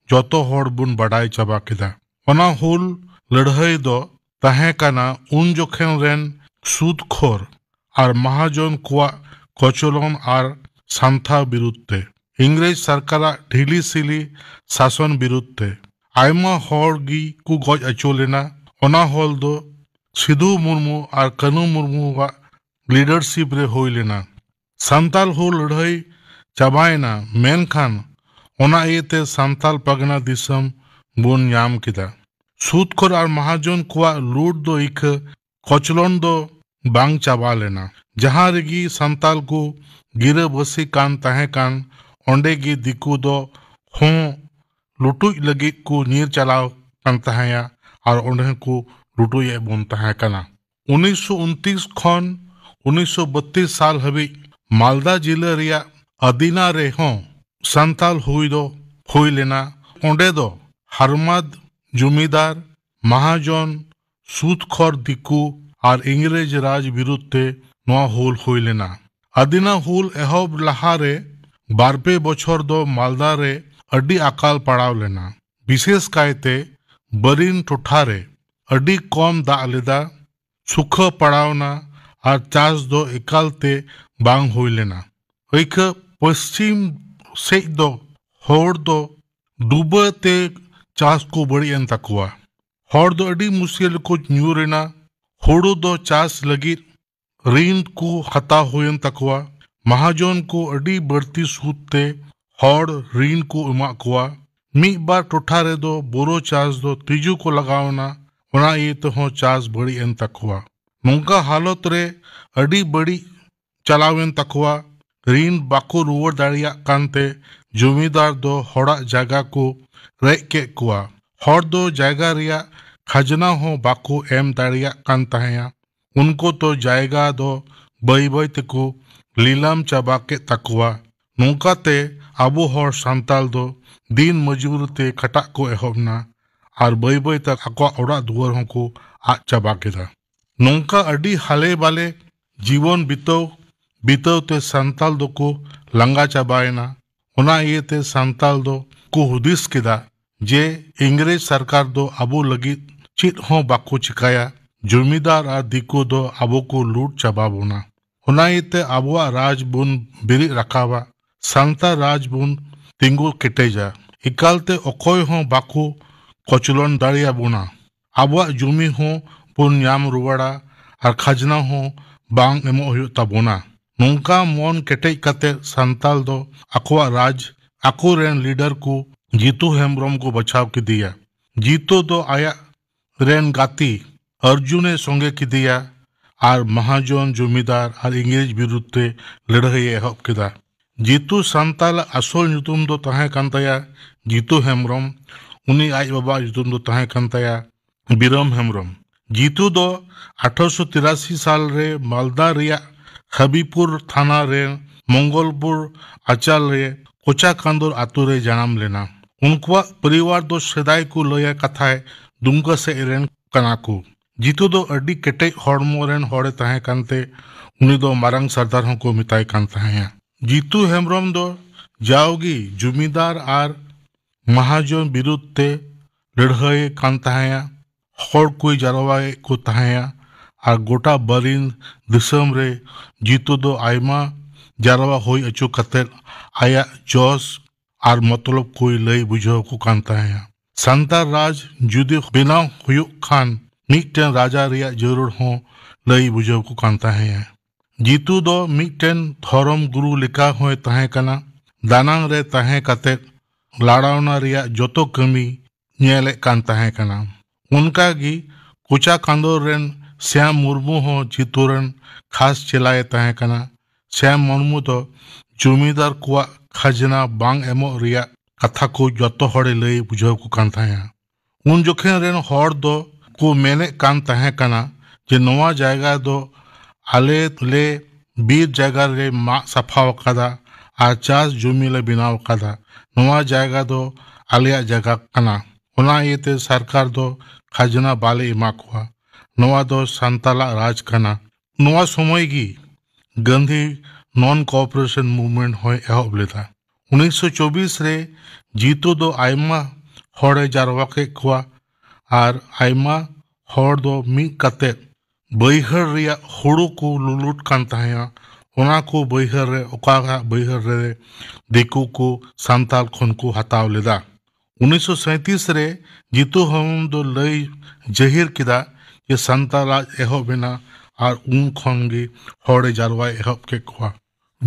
ᱡᱚᱛᱚ ᱦᱚᱲ ᱵᱚᱱ ᱵᱟᱰᱟᱭ ᱪᱟᱵᱟ ᱠᱮᱫᱟ᱾ ᱚᱱᱟ ᱦᱩᱞ ᱞᱟᱹᱲᱦᱟᱹᱭ ᱫᱚ ᱛᱟᱦᱮᱸ ᱠᱟᱱᱟ ᱩᱱ ᱡᱚᱠᱷᱮᱱ ᱨᱮᱱ ᱥᱩᱫᱽ ᱠᱷᱳᱨ ᱟᱨ ᱢᱟᱦᱟᱡᱚᱱ ᱠᱚᱣᱟᱜ ᱠᱚᱪᱞᱚᱱ ᱟᱨ ᱥᱟᱱᱛᱷᱟ ᱵᱤᱨᱩᱫᱽ ᱛᱮ, ᱤᱝᱨᱮᱡᱽ ᱥᱚᱨᱠᱟᱨᱟᱜ ᱰᱷᱤᱞᱤ ᱥᱤᱞᱤ ᱥᱟᱥᱚᱱ ᱵᱤᱨᱩᱫᱽ ᱛᱮ᱾ ᱟᱭᱢᱟ ᱦᱚᱲ ᱜᱮ ᱠᱚ ᱜᱚᱡ ᱦᱚᱪᱚ ᱞᱮᱱᱟ᱾ ᱚᱱᱟ ᱦᱩᱞ ᱫᱚ ᱥᱤᱫᱷᱩ ᱢᱩᱨᱢᱩ ᱟᱨ ᱠᱟᱹᱱᱩ ᱢᱩᱨᱢᱩᱣᱟᱜ ᱞᱤᱰᱟᱨᱥᱤᱯ ᱨᱮ ᱦᱩᱭ ᱞᱮᱱᱟ᱾ ᱥᱟᱱᱛᱟᱞ ᱦᱩᱞ ᱞᱟᱹᱲᱦᱟᱹᱭ ᱪᱟᱵᱟᱭᱮᱱᱟ, ᱢᱮᱱᱠᱷᱟᱱ ᱚᱱᱟ ᱤᱭᱟᱹᱛᱮ ᱥᱟᱱᱛᱟᱞ ᱯᱟᱨᱜᱟᱱᱟ ᱫᱤᱥᱚᱢ ᱵᱚᱱ ᱧᱟᱢ ᱠᱮᱫᱟ᱾ ᱥᱩᱫᱽ ᱠᱷᱳᱨ ᱟᱨ ᱢᱟᱦᱟᱡᱚᱱ ᱠᱚᱣᱟᱜ ᱞᱩᱴ ᱫᱚ ᱤᱠᱷᱟᱹ ᱠᱚᱪᱞᱚᱱ ᱫᱚ ᱵᱟᱝ ᱪᱟᱵᱟ ᱞᱮᱱᱟ᱾ ᱡᱟᱦᱟᱸ ᱨᱮᱜᱮ ᱥᱟᱱᱛᱟᱞ ᱠᱚ ᱜᱤᱨᱟᱹᱵᱟᱹᱥᱤ ᱠᱟᱱ ᱛᱟᱦᱮᱸ ᱠᱟᱱ, ᱚᱸᱰᱮ ᱜᱮ ᱫᱤᱠᱩ ᱫᱚ ᱦᱚᱸ ᱞᱩᱴᱩᱡ ᱞᱟᱹᱜᱤᱫ ᱠᱚ ᱧᱤᱨ ᱪᱟᱞᱟᱣ ᱠᱟᱱ ᱛᱟᱦᱮᱸᱭᱟ ᱟᱨ ᱚᱸᱰᱮ ᱦᱚᱸᱠᱚ ᱞᱩᱴᱩᱡ ᱮᱫ ᱵᱚᱱ ᱛᱟᱦᱮᱸ ᱠᱟᱱᱟ᱾ ᱩᱱᱤᱥᱥᱚ ᱩᱱᱛᱨᱤᱥ ᱠᱷᱚᱱ ᱩᱱᱤᱥᱥᱚ ᱵᱟᱛᱨᱤᱥ ᱥᱟᱞ ᱦᱟᱹᱵᱤᱡ ᱢᱟᱞᱫᱟ ᱡᱤᱞᱟᱹ ᱨᱮᱭᱟᱜ ᱟᱫᱤᱱᱟ ᱨᱮᱦᱚᱸ ᱥᱟᱱᱛᱟᱞ ᱦᱩᱭ ᱫᱚ ᱦᱩᱭ ᱞᱮᱱᱟ᱾ ᱚᱸᱰᱮ ᱫᱚ ᱦᱟᱨᱢᱟᱫ ᱡᱚᱢᱤᱫᱟᱨ, ᱢᱟᱦᱟᱡᱚᱱ, ᱥᱩᱫᱽᱠᱷᱚᱨ ᱫᱤᱠᱩ ᱟᱨ ᱤᱝᱨᱮᱡᱽ ᱨᱟᱡᱽ ᱵᱤᱨᱩᱫᱷ ᱛᱮ ᱱᱚᱣᱟ ᱦᱩᱞ ᱦᱩᱭ ᱞᱮᱱᱟ᱾ ᱟᱹᱫᱤᱱᱟ ᱦᱩᱞ ᱮᱦᱚᱵ ᱞᱟᱦᱟᱨᱮ ᱵᱟᱨᱯᱮ ᱵᱚᱪᱷᱚᱨ ᱫᱚ ᱢᱟᱞᱫᱟ ᱨᱮ ᱟᱹᱰᱤ ᱟᱠᱟᱞ ᱯᱟᱲᱟᱣ ᱞᱮᱱᱟ᱾ ᱵᱤᱥᱮᱥ ᱠᱟᱭᱛᱮ ᱵᱟᱨᱤᱱ ᱴᱚᱴᱷᱟ ᱨᱮ ᱟᱹᱰᱤ ᱠᱚᱢ ᱫᱟᱜ ᱞᱮᱫᱟ, ᱥᱩᱠᱷᱟᱹ ᱯᱟᱲᱟᱣᱱᱟ ᱟᱨ ᱪᱟᱥ ᱫᱚ ᱮᱠᱟᱞ ᱛᱮ ᱵᱟᱝ ᱦᱩᱭ ᱞᱮᱱᱟ᱾ ᱟᱹᱭᱠᱟᱹ ᱯᱚᱪᱷᱤᱢ ᱥᱮᱡ ᱫᱚ ᱦᱚᱲ ᱫᱚ ᱰᱩᱵᱟᱹ ᱛᱮ ᱪᱟᱥ ᱠᱚ ᱵᱟᱹᱲᱤᱡ ᱮᱱ ᱛᱟᱠᱚᱣᱟ᱾ ᱦᱚᱲ ᱫᱚ ᱟᱹᱰᱤ ᱢᱩᱥᱠᱤᱞ ᱨᱮᱠᱚ ᱧᱩᱨ ᱮᱱᱟ᱾ ᱦᱩᱲᱩ ᱫᱚ ᱪᱟᱥ ᱞᱟᱹᱜᱤᱫ ᱨᱤᱱ ᱠᱚ ᱦᱟᱛᱟᱣ ᱦᱩᱭᱮᱱ ᱛᱟᱠᱚᱣᱟ᱾ ᱢᱟᱦᱟᱡᱚᱱ ᱠᱚ ᱟᱹᱰᱤ ᱵᱟᱹᱲᱛᱤ ᱥᱩᱫ ᱛᱮ ᱦᱚᱲ ᱨᱤᱱ ᱠᱚ ᱮᱢᱟᱜ ᱠᱚᱣᱟ᱾ ᱢᱤᱫ ᱵᱟᱨ ᱴᱚᱴᱷᱟ ᱨᱮᱫᱚ ᱵᱳᱨᱳ ᱪᱟᱥ ᱫᱚ ᱛᱤᱡᱩ ᱠᱚ ᱞᱟᱜᱟᱣ ᱮᱱᱟ, ᱚᱱᱟ ᱤᱭᱟᱹ ᱛᱮᱦᱚᱸ ᱪᱟᱥ ᱵᱟᱹᱲᱤᱡ ᱮᱱ ᱛᱟᱠᱚᱣᱟ᱾ ᱱᱚᱝᱠᱟ ᱦᱟᱞᱚᱛ ᱨᱮ ᱟᱹᱰᱤ ᱵᱟᱹᱲᱤᱡ ᱪᱟᱞᱟᱣᱮᱱ ᱛᱟᱠᱚᱣᱟ᱾ ᱨᱤᱱ ᱵᱟᱠᱚ ᱨᱩᱣᱟᱹᱲ ᱫᱟᱲᱮᱭᱟᱜ ᱠᱟᱱᱛᱮ ᱡᱚᱢᱤᱫᱟᱨ ᱫᱚ ᱦᱚᱲᱟᱜ ᱡᱟᱭᱜᱟ ᱠᱚ ᱨᱮᱡ ᱠᱮᱫ ᱠᱚᱣᱟ᱾ ᱦᱚᱲ ᱫᱚ ᱡᱟᱭᱜᱟ ᱨᱮᱭᱟᱜ ᱠᱷᱟᱡᱽᱱᱟ ᱦᱚᱸ ᱵᱟᱠᱚ ᱮᱢ ᱫᱟᱲᱮᱭᱟᱜ ᱠᱟᱱ ᱛᱟᱦᱮᱸᱭᱟ᱾ ᱩᱱᱠᱩ ᱫᱚ ᱡᱟᱭᱜᱟ ᱫᱚ ᱵᱟᱹᱭ ᱵᱟᱹᱭ ᱛᱮᱠᱚ ᱞᱤᱞᱟᱢ ᱪᱟᱵᱟ ᱠᱮᱫ ᱛᱟᱠᱚᱣᱟ᱾ ᱱᱚᱝᱠᱟᱛᱮ ᱟᱵᱚ ᱦᱚᱲ ᱥᱟᱱᱛᱟᱞ ᱫᱚ ᱫᱤᱱ ᱢᱚᱡᱩᱨ ᱛᱮ ᱠᱷᱟᱴᱟᱜ ᱠᱚ ᱮᱦᱚᱵ ᱮᱱᱟ ᱟᱨ ᱵᱟᱹᱭ ᱵᱟᱹᱭ ᱛᱮ ᱟᱠᱚᱣᱟᱜ ᱚᱲᱟᱜ ᱫᱩᱣᱟᱹᱨ ᱦᱚᱸᱠᱚ ᱟᱫ ᱪᱟᱵᱟ ᱠᱮᱫᱟ᱾ ᱱᱚᱝᱠᱟ ᱟᱹᱰᱤ ᱦᱟᱞᱮ ᱵᱟᱞᱮ ᱡᱤᱵᱚᱱ ᱵᱤᱛᱟᱹᱣ ᱵᱤᱛᱟᱹᱣ ᱛᱮ ᱥᱟᱱᱛᱟᱞ ᱫᱚᱠᱚ ᱞᱟᱸᱜᱟ ᱪᱟᱵᱟᱭᱮᱱᱟ᱾ ᱚᱱᱟ ᱤᱭᱟᱹᱛᱮ ᱥᱟᱱᱛᱟᱞ ᱫᱚ ᱠᱚ ᱦᱩᱫᱤᱥ ᱠᱮᱫᱟ ᱡᱮ ᱤᱝᱨᱮᱡᱽ ᱥᱚᱨᱠᱟᱨ ᱫᱚ ᱟᱵᱚ ᱞᱟᱹᱜᱤᱫ ᱪᱮᱫ ᱦᱚᱸ ᱵᱟᱠᱚ ᱪᱤᱠᱟᱭᱟ᱾ ᱡᱚᱢᱤᱫᱟᱨ ᱟᱨ ᱫᱤᱠᱩ ᱫᱚ ᱟᱵᱚ ᱠᱚ ᱞᱩᱴ ᱪᱟᱵᱟ ᱵᱚᱱᱟ᱾ ᱚᱱᱟ ᱤᱭᱟᱹᱛᱮ ᱟᱵᱚᱣᱟᱜ ᱨᱟᱡᱽ ᱵᱚᱱ ᱵᱮᱨᱮᱫ ᱨᱟᱠᱟᱵᱟ, ᱥᱟᱱᱛᱟᱲ ᱨᱟᱡᱽ ᱵᱚᱱ ᱛᱤᱸᱜᱩ ᱠᱮᱴᱮᱡᱟ᱾ ᱮᱠᱟᱞᱛᱮ ᱚᱠᱚᱭ ᱦᱚᱸ ᱵᱟᱠᱚ ᱠᱚᱪᱞᱚᱱ ᱫᱟᱲᱮᱭᱟᱵᱚᱱᱟ᱾ ᱟᱵᱚᱣᱟᱜ ᱡᱚᱢᱤ ᱦᱚᱸ ᱵᱚᱱ ᱧᱟᱢ ᱨᱩᱣᱟᱹᱲᱟ ᱟᱨ ᱠᱷᱟᱡᱽᱱᱟ ᱦᱚᱸ ᱵᱟᱝ ᱮᱢᱚᱜ ᱦᱩᱭᱩᱜ ᱛᱟᱵᱚᱱᱟ᱾ ᱱᱚᱝᱠᱟ ᱢᱚᱱ ᱠᱮᱴᱮᱡ ᱠᱟᱛᱮ ᱥᱟᱱᱛᱟᱞ ᱫᱚ ᱟᱠᱚᱣᱟᱜ ᱨᱟᱡᱽ, ᱟᱠᱚᱨᱮᱱ ᱞᱤᱰᱟᱨ ᱠᱚ ᱡᱤᱛᱩ ᱦᱮᱢᱵᱨᱚᱢ ᱠᱚ ᱵᱟᱪᱷᱟᱣ ᱠᱮᱫᱮᱭᱟ᱾ ᱡᱤᱛᱩ ᱫᱚ ᱟᱭᱟᱜ ᱨᱮᱱ ᱜᱟᱛᱮ ᱚᱨᱡᱩᱱᱮ ᱥᱚᱸᱜᱮ ᱠᱮᱫᱮᱭᱟ ᱟᱨ ᱢᱟᱦᱟᱡᱚᱱ ᱡᱚᱢᱤᱫᱟᱨ ᱟᱨ ᱤᱝᱨᱮᱡᱽ ᱵᱤᱨᱩᱫᱷ ᱛᱮ ᱞᱟᱹᱲᱦᱟᱹᱭᱮ ᱮᱦᱚᱵ ᱠᱮᱫᱟ᱾ ᱡᱤᱛᱩ ᱥᱟᱱᱛᱟᱞᱟᱜ ᱟᱥᱚᱞ ᱧᱩᱛᱩᱢ ᱫᱚ ᱛᱟᱦᱮᱸ ᱠᱟᱱ ᱛᱟᱭᱟ ᱡᱤᱛᱩ ᱦᱮᱢᱵᱨᱚᱢ᱾ ᱩᱱᱤ ᱟᱡ ᱵᱟᱵᱟᱣᱟᱜ ᱧᱩᱛᱩᱢ ᱫᱚ ᱛᱟᱦᱮᱸ ᱠᱟᱱ ᱛᱟᱭᱟ ᱵᱤᱨᱚᱢ ᱦᱮᱢᱵᱨᱚᱢ᱾ ᱡᱤᱛᱩ ᱫᱚ ᱟᱴᱷᱨᱚᱥᱚ ᱛᱤᱨᱟᱥᱤ ᱥᱟᱞ ᱨᱮ ᱢᱟᱞᱫᱟ ᱨᱮᱭᱟᱜ ᱦᱟᱵᱤᱯᱩᱨ ᱛᱷᱟᱱᱟ ᱨᱮ ᱢᱚᱝᱜᱚᱞᱯᱩᱨ ᱟᱪᱟᱞ ᱨᱮ ᱠᱚᱪᱟ ᱠᱟᱸᱫᱚᱨ ᱟᱛᱳ ᱨᱮ ᱡᱟᱱᱟᱢ ᱞᱮᱱᱟ᱾ ᱩᱱᱠᱩᱣᱟᱜ ᱯᱚᱨᱤᱵᱟᱨ ᱫᱚ ᱥᱮᱫᱟᱭ ᱠᱚ ᱞᱟᱹᱭᱟ ᱠᱟᱛᱷᱟᱭ ᱫᱩᱢᱠᱟ ᱥᱮᱫ ᱨᱮᱱ ᱠᱟᱱᱟ ᱠᱚ᱾ ᱡᱤᱛᱩ ᱫᱚ ᱟᱹᱰᱤ ᱠᱮᱴᱮᱡ ᱦᱚᱲᱢᱚ ᱨᱮᱱ ᱦᱚᱲᱮ ᱛᱟᱦᱮᱸ ᱠᱟᱱᱛᱮ ᱩᱱᱤ ᱫᱚ ᱢᱟᱨᱟᱝ ᱥᱟᱨᱫᱟᱨ ᱦᱚᱸᱠᱚ ᱢᱮᱛᱟᱭ ᱠᱟᱱ ᱛᱟᱦᱮᱸᱭᱟ᱾ ᱡᱤᱛᱩ ᱦᱮᱢᱵᱨᱚᱢ ᱫᱚ ᱡᱟᱣᱜᱮ ᱡᱩᱢᱤᱫᱟᱨ ᱟᱨ ᱢᱟᱦᱟᱡᱚᱱ ᱵᱤᱨᱩᱫᱷ ᱛᱮ ᱞᱟᱹᱲᱦᱟᱹᱭᱮ ᱠᱟᱱ ᱛᱟᱦᱮᱸᱭᱟ᱾ ᱦᱚᱲ ᱠᱚᱭ ᱡᱟᱨᱣᱟᱭᱮᱫ ᱠᱚ ᱛᱟᱦᱮᱸᱭᱟ ᱟᱨ ᱜᱚᱴᱟ ᱵᱟᱨᱤᱱ ᱫᱤᱥᱚᱢ ᱨᱮ ᱡᱤᱛᱩ ᱫᱚ ᱟᱭᱢᱟ ᱡᱟᱨᱣᱟ ᱦᱩᱭ ᱦᱚᱪᱚ ᱠᱟᱛᱮ ᱟᱭᱟᱜ ᱡᱚᱥ ᱟᱨ ᱢᱚᱛᱞᱚᱵ ᱠᱚᱭ ᱞᱟᱹᱭ ᱵᱩᱡᱷᱟᱹᱣ ᱠᱚ ᱠᱟᱱ ᱛᱟᱦᱮᱸᱭᱟ᱾ ᱥᱟᱱᱛᱟᱲ ᱨᱟᱡᱽ ᱡᱩᱫᱤ ᱵᱮᱱᱟᱣ ᱦᱩᱭᱩᱜ ᱠᱷᱟᱱ ᱢᱤᱫᱴᱮᱱ ᱨᱟᱡᱟ ᱨᱮᱭᱟᱜ ᱡᱟᱹᱨᱩᱲ ᱦᱚᱸ ᱞᱟᱹᱭ ᱵᱩᱡᱷᱟᱹᱣ ᱠᱚ ᱠᱟᱱ ᱛᱟᱦᱮᱸᱭᱟ᱾ ᱡᱤᱛᱩ ᱫᱚ ᱢᱤᱫᱴᱮᱱ ᱫᱷᱚᱨᱚᱢ ᱜᱩᱨᱩ ᱞᱮᱠᱟ ᱦᱚᱸᱭ ᱛᱟᱦᱮᱸ ᱠᱟᱱᱟ᱾ ᱫᱟᱱᱟᱝ ᱨᱮ ᱛᱟᱦᱮᱸ ᱠᱟᱛᱮ ᱞᱟᱲᱟᱣᱱᱟ ᱨᱮᱭᱟᱜ ᱡᱚᱛᱚ ᱠᱟᱹᱢᱤ ᱧᱮᱞᱮᱫ ᱠᱟᱱ ᱛᱟᱦᱮᱸ ᱠᱟᱱᱟ᱾ ᱚᱱᱠᱟ ᱜᱮ ᱠᱚᱪᱟ ᱠᱟᱸᱫᱚᱨ ᱨᱮᱱ ᱥᱭᱟᱢ ᱢᱩᱨᱢᱩ ᱦᱚᱸ ᱡᱤᱛᱩ ᱨᱮᱱ ᱠᱷᱟᱥ ᱪᱮᱞᱟᱭᱮ ᱛᱟᱦᱮᱸ ᱠᱟᱱᱟ᱾ ᱥᱭᱟᱢ ᱢᱩᱨᱢᱩ ᱫᱚ ᱡᱚᱢᱤᱫᱟᱨ ᱠᱚᱣᱟᱜ ᱠᱷᱟᱡᱽᱱᱟ ᱵᱟᱝ ᱮᱢᱚᱜ ᱨᱮᱭᱟᱜ ᱠᱟᱛᱷᱟ ᱠᱚ ᱡᱚᱛᱚ ᱦᱚᱲᱮ ᱞᱟᱹᱭ ᱵᱩᱡᱷᱟᱹᱣ ᱠᱚ ᱠᱟᱱ ᱛᱟᱦᱮᱸᱱᱟ᱾ ᱩᱱ ᱡᱚᱠᱷᱮᱱ ᱨᱮᱱ ᱦᱚᱲ ᱫᱚ ᱠᱚ ᱢᱮᱱᱮᱫ ᱠᱟᱱ ᱛᱟᱦᱮᱸ ᱠᱟᱱᱟ ᱡᱮ ᱱᱚᱣᱟ ᱡᱟᱭᱜᱟ ᱫᱚ ᱟᱞᱮ ᱞᱮ ᱵᱤᱨ ᱡᱟᱭᱜᱟ ᱨᱮ ᱢᱟᱜ ᱥᱟᱯᱷᱟ ᱟᱠᱟᱫᱟ ᱟᱨ ᱪᱟᱥ ᱡᱚᱢᱤ ᱞᱮ ᱵᱮᱱᱟᱣ ᱟᱠᱟᱫᱟ᱾ ᱱᱚᱣᱟ ᱡᱟᱭᱜᱟ ᱫᱚ ᱟᱞᱮᱭᱟᱜ ᱡᱟᱭᱜᱟ ᱠᱟᱱᱟ᱾ ᱚᱱᱟ ᱤᱭᱟᱹᱛᱮ ᱥᱚᱨᱠᱟᱨ ᱫᱚ ᱠᱷᱟᱡᱽᱱᱟ ᱵᱟᱞᱮ ᱮᱢᱟ ᱠᱚᱣᱟ᱾ ᱱᱚᱣᱟ ᱫᱚ ᱥᱟᱱᱛᱟᱞᱟᱜ ᱨᱟᱡᱽ ᱠᱟᱱᱟ᱾ ᱱᱚᱣᱟ ᱥᱚᱢᱚᱭ ᱜᱮ ᱜᱟᱱᱫᱷᱤ ᱱᱚᱱ ᱠᱳᱚᱯᱟᱨᱮᱥᱚᱱ ᱢᱩᱵᱷᱢᱮᱱᱴ ᱦᱚᱸᱭ ᱮᱦᱚᱵ ᱞᱮᱫᱟ᱾ ᱩᱱᱤᱥᱥᱚ ᱪᱚᱵᱵᱤᱥ ᱨᱮ ᱡᱤᱛᱩ ᱫᱚ ᱟᱭᱢᱟ ᱦᱚᱲᱮ ᱡᱟᱨᱣᱟ ᱠᱮᱫ ᱠᱚᱣᱟ ᱟᱨ ᱟᱭᱢᱟ ᱦᱚᱲ ᱫᱚ ᱢᱤᱫ ᱠᱟᱛᱮ ᱵᱟᱹᱭᱦᱟᱹᱲ ᱨᱮᱭᱟᱜ ᱦᱩᱲᱩ ᱠᱚ ᱞᱩᱞᱩᱴ ᱠᱟᱱ ᱛᱟᱦᱮᱸᱱᱟ᱾ ᱚᱱᱟ ᱠᱚ ᱵᱟᱹᱭᱦᱟᱹᱲ ᱨᱮ, ᱚᱠᱟ ᱵᱟᱹᱭᱦᱟᱹᱲ ᱨᱮ ᱫᱤᱠᱩ ᱠᱚ ᱥᱟᱱᱛᱟᱲ ᱠᱷᱚᱱ ᱠᱚ ᱦᱟᱛᱟᱣ ᱞᱮᱫᱟ᱾ ᱩᱱᱤᱥᱥᱚ ᱥᱟᱸᱭᱛᱨᱤᱥ ᱨᱮ ᱡᱤᱛᱩ ᱦᱮᱢᱵᱨᱚᱢ ᱫᱚ ᱞᱟᱹᱭ ᱡᱟᱹᱦᱤᱨ ᱠᱮᱫᱟ ᱡᱮ ᱥᱟᱱᱛᱟᱲ ᱨᱟᱡᱽ ᱮᱦᱚᱵ ᱮᱱᱟ ᱟᱨ ᱩᱱ ᱠᱷᱚᱱ ᱜᱮ ᱦᱚᱲᱮ ᱡᱟᱨᱣᱟᱭ ᱮᱦᱚᱵ ᱠᱮᱫ ᱠᱚᱣᱟ᱾